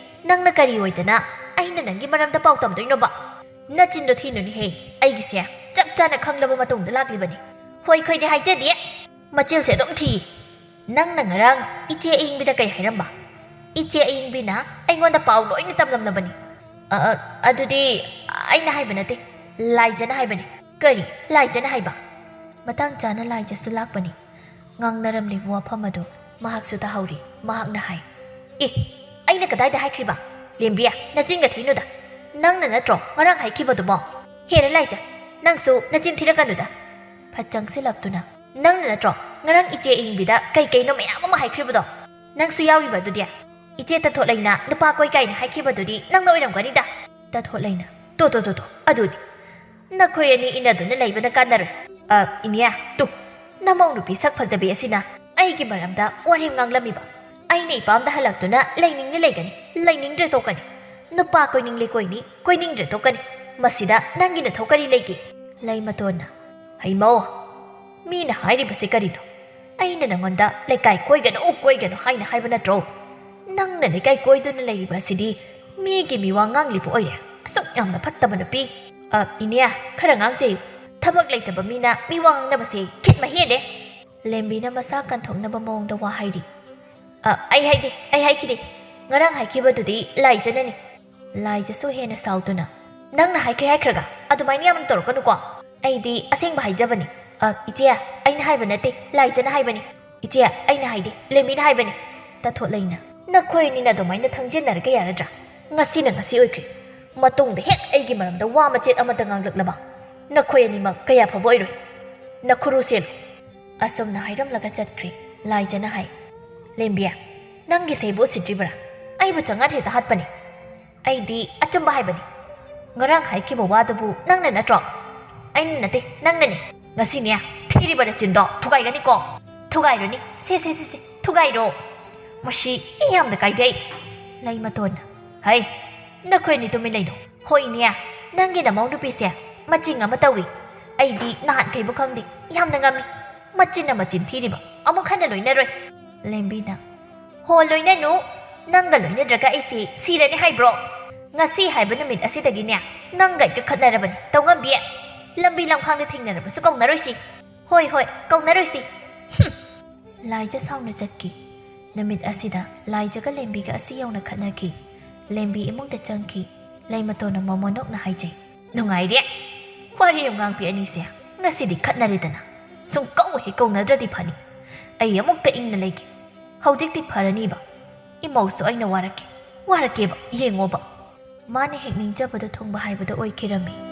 ꯅꯪꯅ ꯀꯔꯤ ꯑꯣꯏꯗꯅ ꯑꯩꯅ ꯅꯪꯒꯤ ꯃꯔꯝꯗ ꯄꯥꯎ ꯇꯝꯗꯣꯏꯅꯣꯕ?" "ꯅꯆꯤꯟꯗꯣ ꯊꯤꯅꯨꯅꯦꯍꯦ, ꯑꯩꯒꯤꯁꯦ ꯆꯞ ꯆꯥꯅ ꯈꯪꯂꯕ ꯃꯇꯨꯡꯗ ꯂꯥꯛꯂꯤꯕꯅꯤ꯫" "ꯍꯣꯏ, ꯑꯩꯈꯣꯏꯗꯤ ꯍꯥꯏꯖꯗꯦ꯫" ꯃꯆꯤꯜꯁꯦ ꯑꯗꯨꯝ ꯊꯤ꯫ "ꯅꯪꯅ ꯉꯔꯥꯡ ꯏꯆꯦ ꯑꯏꯪꯕꯤꯗ ꯀꯩ ꯍꯥꯏꯔꯝꯕ?" "ꯏꯆꯦ ꯑꯏꯪꯕꯤꯅ ꯑꯩꯉꯣꯟꯗ ꯄꯥꯎ ꯂꯣꯏꯅ ꯇꯝꯂꯝꯂꯕꯅꯤ꯫" "ꯑ, ꯑ, ꯑꯗꯨꯗꯤ ꯑꯩꯅ ꯍꯥꯏꯕ ꯅꯠꯇꯦ, ꯂꯥꯏꯖꯅ ꯍꯥꯏꯕꯅꯤ꯫" "ꯀꯔꯤ? ꯂꯥꯏꯖꯅ ꯍꯥꯏꯕ?" ꯃꯇꯥꯡ ꯆꯥꯅ ꯂꯥꯏꯖꯁꯨ ꯂꯥꯛꯄꯅꯤ꯫ ꯉꯥꯡꯅꯔꯝꯂꯤꯕ ꯋꯥꯐꯝ ꯑꯗꯨ ꯃꯍꯥꯛꯁꯨ ꯇꯥꯍꯧꯔꯤ꯫ ꯃꯍꯥꯛꯅ ꯍꯥꯏ, "ꯑꯦ, ꯑꯩꯅ ꯀꯗꯥꯏꯗ ꯍꯥꯏꯈ꯭ꯔꯤꯕ? ꯂꯦꯝꯕꯤ, ꯅꯆꯤꯟꯒ ꯊꯤꯅꯨꯗ꯫ ꯅꯪꯅ ꯅꯠꯇ꯭ꯔꯣ ꯉꯔꯥꯡ ꯍꯥꯏꯈꯤꯕꯗꯨꯕꯣ? ꯍꯦꯔ ꯂꯥꯏꯖ, ꯅꯪꯁꯨ ꯅꯆꯤꯟ ꯊꯤꯔꯛꯀꯅꯨꯗ꯫" ꯐꯠ ꯆꯪꯁꯤꯜꯂꯛꯇꯨꯅ, "ꯅꯪꯅ ꯅꯠꯇ꯭ꯔꯣ ꯉꯔꯥꯡ ꯏꯆꯦ ꯑꯏꯪꯕꯤꯗ ꯀꯩ ꯀꯩꯅꯣ ꯃꯌꯥꯝ ꯑꯃ ꯍꯥꯏꯈ꯭ꯔꯤꯕꯗꯣ? ꯅꯪꯁꯨ ꯌꯥꯎꯔꯤꯕ ꯑꯗꯨꯗꯤ? ꯏꯆꯦ ꯇꯊꯣꯠꯂꯩꯅ ꯅꯨꯄꯥ ꯀꯣꯏ ꯀꯥꯏꯅ ꯍꯥꯏꯈꯤꯕꯗꯨꯗꯤ ꯅꯪꯅ ꯑꯣꯏꯔꯝꯒꯅꯤꯗ꯫" ꯇꯊꯣꯠꯂꯩꯅ, "ꯇꯣ, ꯇꯣ, ꯇꯣ, ꯇꯣ, ꯑꯗꯨꯅꯤ꯫ ꯅꯈꯣꯏ ꯑꯅꯤ ꯏꯟꯅꯗꯨꯅ ꯂꯩꯕꯅ ꯀꯥꯟꯅꯔꯣꯏ꯫ ꯑ, ꯏꯅꯦ, ꯇꯨ, ꯅꯃꯧ ꯅꯨꯄꯤ ꯁꯛ ꯐꯖꯕꯤ ꯑꯁꯤꯅ ꯑꯩꯒꯤ ꯃꯔꯝꯗ ꯋꯥꯔꯦꯝ ꯉꯥꯡꯂꯝꯃꯤꯕ꯫ ꯑꯩꯅ ꯏꯄꯥꯝꯗ ꯍꯜꯂꯛꯇꯨꯅ ꯂꯩꯅꯤꯡꯅ ꯂꯩꯒꯅꯤ, ꯂꯩꯅꯤꯡꯗ꯭ꯔꯦ ꯇꯣꯛꯀꯅꯤ꯫ ꯅꯨꯄꯥ ꯀꯣꯏꯅꯤꯡꯂꯦ ꯀꯣꯏꯅꯤ, ꯀꯣꯏꯅꯤꯡꯗ꯭ꯔꯦ ꯇꯣꯛꯀꯅꯤ꯫ ꯃꯁꯤꯗ ꯅꯪꯒꯤ ꯅꯊꯧ ꯀꯔꯤ ꯂꯩꯒꯦ?" ꯂꯩꯃꯇꯣꯟꯅ, "ꯍꯩꯃꯧ, ꯃꯤꯅ ꯍꯥꯏꯔꯤꯕꯁꯤ ꯀꯔꯤꯅꯣ? ꯑꯩꯅ ꯅꯉꯣꯟꯗ ꯂꯩꯀꯥꯏ ꯀꯣꯏꯒꯅꯨ, ꯀꯣꯏꯒꯅꯨ ꯍꯥꯏꯅ ꯍꯥꯏꯕ ꯅꯠꯇ꯭ꯔꯣ? ꯅꯪꯅ ꯂꯩꯀꯥꯏ ꯀꯣꯏꯗꯨꯅ ꯂꯩꯔꯤꯕ ꯑꯁꯤꯗꯤ ꯃꯤꯒꯤ ꯃꯤꯋꯥ ꯉꯥꯡꯂꯤꯕ ꯑꯣꯏꯔꯦ꯫ ꯑꯁꯨꯛ ꯌꯥꯝꯅ ꯐꯠꯇꯕ ꯅꯨꯄꯤ꯫ ꯑ, ꯏꯅꯦ, ꯈꯔ ꯉꯥꯡꯖꯩꯌꯨ꯫ ꯊꯕꯛ ꯂꯩꯇꯕ ꯃꯤꯅ ꯃꯤꯋꯥ ꯉꯥꯡꯅꯕꯁꯦ ꯈꯤꯠ ꯃꯍꯦꯜꯂꯦ꯫" ꯂꯦꯝꯕꯤꯅ ꯃꯁꯥ ꯀꯟꯊꯣꯛꯅꯕ ꯃꯑꯣꯡꯗ ꯋꯥ ꯍꯥꯏꯔꯤ꯫ "ꯑ, ꯑꯩ ꯍꯥꯏꯗꯦ, ꯑꯩ ꯍꯥꯏꯈꯤꯗꯦ꯫ ꯉꯔꯥꯡ ꯍꯥꯏꯈꯤꯕꯗꯨꯗꯤ ꯂꯥꯏꯖꯅꯅꯤ꯫" ꯂꯥꯏꯖꯁꯨ ꯍꯦꯟꯅ ꯁꯥꯎꯗꯨꯅ, "ꯅꯪꯅ ꯍꯥꯏꯈ꯭ꯔꯦ ꯍꯥꯏꯈ꯭ꯔꯒ ꯑꯗꯨꯃꯥꯏꯅ ꯌꯥꯝꯅ ꯇꯧꯔꯛꯀꯅꯨꯀꯣ꯫ ꯑꯩꯗꯤ ꯑꯁꯦꯡꯕ ꯍꯥꯏꯖꯕꯅꯤ꯫ ꯑ, ꯏꯆꯦ, ꯑꯩꯅ ꯍꯥꯏꯕ ꯅꯠꯇꯦ, ꯂꯥꯏꯖꯅ ꯍꯥꯏꯕꯅꯤ꯫ ꯏꯆꯦ, ꯑꯩꯅ ꯍꯥꯏꯗꯦ, ꯂꯦꯝꯕꯤꯅ ꯍꯥꯏꯕꯅꯤ꯫" ꯇꯥꯊꯣꯠꯂꯩꯅ, "ꯅꯈꯣꯏ ꯑꯅꯤꯅ ꯑꯗꯨꯃꯥꯏꯅ ꯊꯪꯖꯤꯟꯅꯔꯒ ꯌꯥꯔꯗ꯭ꯔꯥ? ꯉꯁꯤꯅ ꯉꯁꯤ ꯑꯣꯏꯈ꯭ꯔꯦ꯫ ꯃꯇꯨꯡꯗ ꯍꯦꯛ ꯑꯩꯒꯤ ꯃꯔꯝꯗ ꯋꯥ ꯃꯆꯦꯠ ꯑꯃꯠꯇ ꯉꯥꯡꯂꯛꯂꯕ, ꯅꯈꯣꯏ ꯑꯅꯤꯃꯛ ꯀꯌꯥ ꯐꯕ ꯑꯣꯏꯔꯣꯏ꯫ ꯅꯈꯨꯔꯨ ꯁꯦꯜꯂꯨ꯫ ꯑꯁꯨꯝꯅ ꯍꯥꯏꯔꯝꯂꯒ ꯆꯠꯈ꯭ꯔꯦ꯫ ꯂꯥꯏꯖꯅ ꯍꯥꯏ, "ꯂꯦꯝꯕꯤ, ꯅꯪꯒꯤꯁꯦ ꯑꯩꯕꯨ ꯎꯁꯤꯠꯇ꯭ꯔꯤꯕ꯭ꯔꯥ? ꯑꯩꯕꯨ ꯆꯉꯥꯠ ꯍꯦꯛꯇ ꯍꯥꯠꯄꯅꯤ꯫ ꯑꯩꯗꯤ ꯑꯆꯨꯝꯕ ꯍꯥꯏꯕꯅꯤ꯫ ꯉꯔꯥꯡ ꯍꯥꯏꯈꯤꯕ ꯋꯥꯗꯨꯕꯨ ꯅꯪꯅ ꯅꯠꯇ꯭ꯔꯣ?" "ꯑꯩꯅ ꯅꯠꯇꯦ, ꯅꯪꯅꯅꯤ꯫ ꯉꯁꯤꯅꯦ, ꯊꯤꯔꯤꯕ ꯅꯆꯤꯟꯗꯣ ꯊꯨꯒꯥꯏꯒꯅꯤꯀꯣ꯫ ꯊꯨꯒꯥꯏꯔꯨꯅꯤ꯫ ꯁꯦ, ꯁꯦ, ꯁꯦ, ꯁꯦ, ꯊꯨꯒꯥꯏꯔꯣ꯫ ꯃꯁꯤ ꯏ ꯌꯥꯝꯅ ꯀꯥꯏꯗꯩ꯫" ꯂꯩꯃꯇꯣꯟꯅ, "ꯍꯩ, ꯅꯈꯣꯏ ꯑꯅꯤ ꯇꯨꯃꯤꯟ ꯂꯩꯅꯣ꯫ ꯍꯣꯏꯅꯦ, ꯅꯪꯒꯤ ꯅꯃꯧ ꯅꯨꯄꯤꯁꯦ ꯃꯆꯤꯡ ꯑꯃ ꯇꯧꯏ꯫ ꯑꯩꯗꯤ ꯅꯍꯥꯟꯈꯩꯕꯨ ꯈꯪꯗꯦ, ꯌꯥꯝꯅ ꯉꯝꯃꯤ꯫ ꯃꯆꯤꯟꯅ ꯃꯆꯤꯟ ꯊꯤꯔꯤꯕ, ꯑꯃꯨꯛ ꯍꯟꯅ ꯂꯣꯏꯅꯔꯣꯏ꯫" ꯂꯦꯝꯕꯤꯅ, "ꯍꯣ, ꯂꯣꯏꯅꯅꯨ꯫ ꯅꯪꯒ ꯂꯣꯏꯅꯗ꯭ꯔꯒ ꯑꯩꯁꯦ ꯁꯤꯔꯅꯤ ꯍꯥꯏꯕ꯭ꯔꯣ? ꯉꯁꯤ ꯍꯥꯏꯕ ꯅꯨꯃꯤꯠ ꯑꯁꯤꯗꯒꯤꯅꯦ, ꯅꯪꯒ ꯑꯩꯒ ꯈꯠꯅꯔꯕꯅꯤ, ꯇꯧꯉꯝꯕꯤ꯫ ꯂꯝꯕꯤ ꯂꯝꯈꯥꯡꯗ ꯊꯦꯡꯅꯔꯕꯁꯨ ꯀꯧꯅꯔꯣꯏꯁꯤ꯫ ꯍꯣꯏ, ꯍꯣꯏ, ꯀꯧꯅꯔꯣꯏꯁꯤ꯫ ꯍꯨꯝ꯫" ꯂꯥꯏꯖ ꯁꯥꯎꯅ ꯆꯠꯈꯤ꯫ ꯅꯨꯃꯤꯠ ꯑꯁꯤꯗ ꯂꯥꯏꯖꯒ ꯂꯦꯝꯕꯤꯒ ꯑꯁꯤ ꯌꯧꯅ ꯈꯠꯅꯈꯤ꯫ ꯂꯦꯝꯕꯤ ꯏꯃꯨꯡꯗ ꯆꯪꯈꯤ꯫ ꯂꯩꯃꯇꯣꯟꯅ ꯃꯃꯣꯟ ꯅꯣꯛꯅ ꯍꯥꯏꯖꯩ, "ꯅꯨꯡꯉꯥꯏꯔꯦ꯫ ꯋꯥꯔꯤ ꯉꯥꯡꯕꯤ ꯑꯅꯤꯁꯦ ꯉꯁꯤꯗꯤ ꯈꯠꯅꯔꯦꯗꯅ꯫ ꯁꯨꯝ ꯀꯧ ꯍꯦꯛ ꯀꯧꯅꯗ꯭ꯔꯗꯤ ꯐꯅꯤ꯫ ꯑꯩ ꯑꯃꯨꯛꯇ ꯏꯪꯅ ꯂꯩꯒꯦ꯫ ꯍꯧꯖꯤꯛꯇꯤ ꯐꯔꯅꯤꯕ꯫ ꯏꯃꯧꯁꯨ ꯑꯩꯅ ꯋꯥꯔꯛꯀꯦ꯫ ꯋꯥꯔꯛꯀꯦꯕ, ꯌꯦꯡꯉꯣꯕ꯫" ꯃꯥꯅ ꯍꯦꯛ ꯅꯤꯡꯖꯕꯗꯣ ꯊꯨꯡꯕ ꯍꯥꯏꯕꯗꯣ ꯑꯣꯏꯈꯤꯔꯝꯃꯤ꯫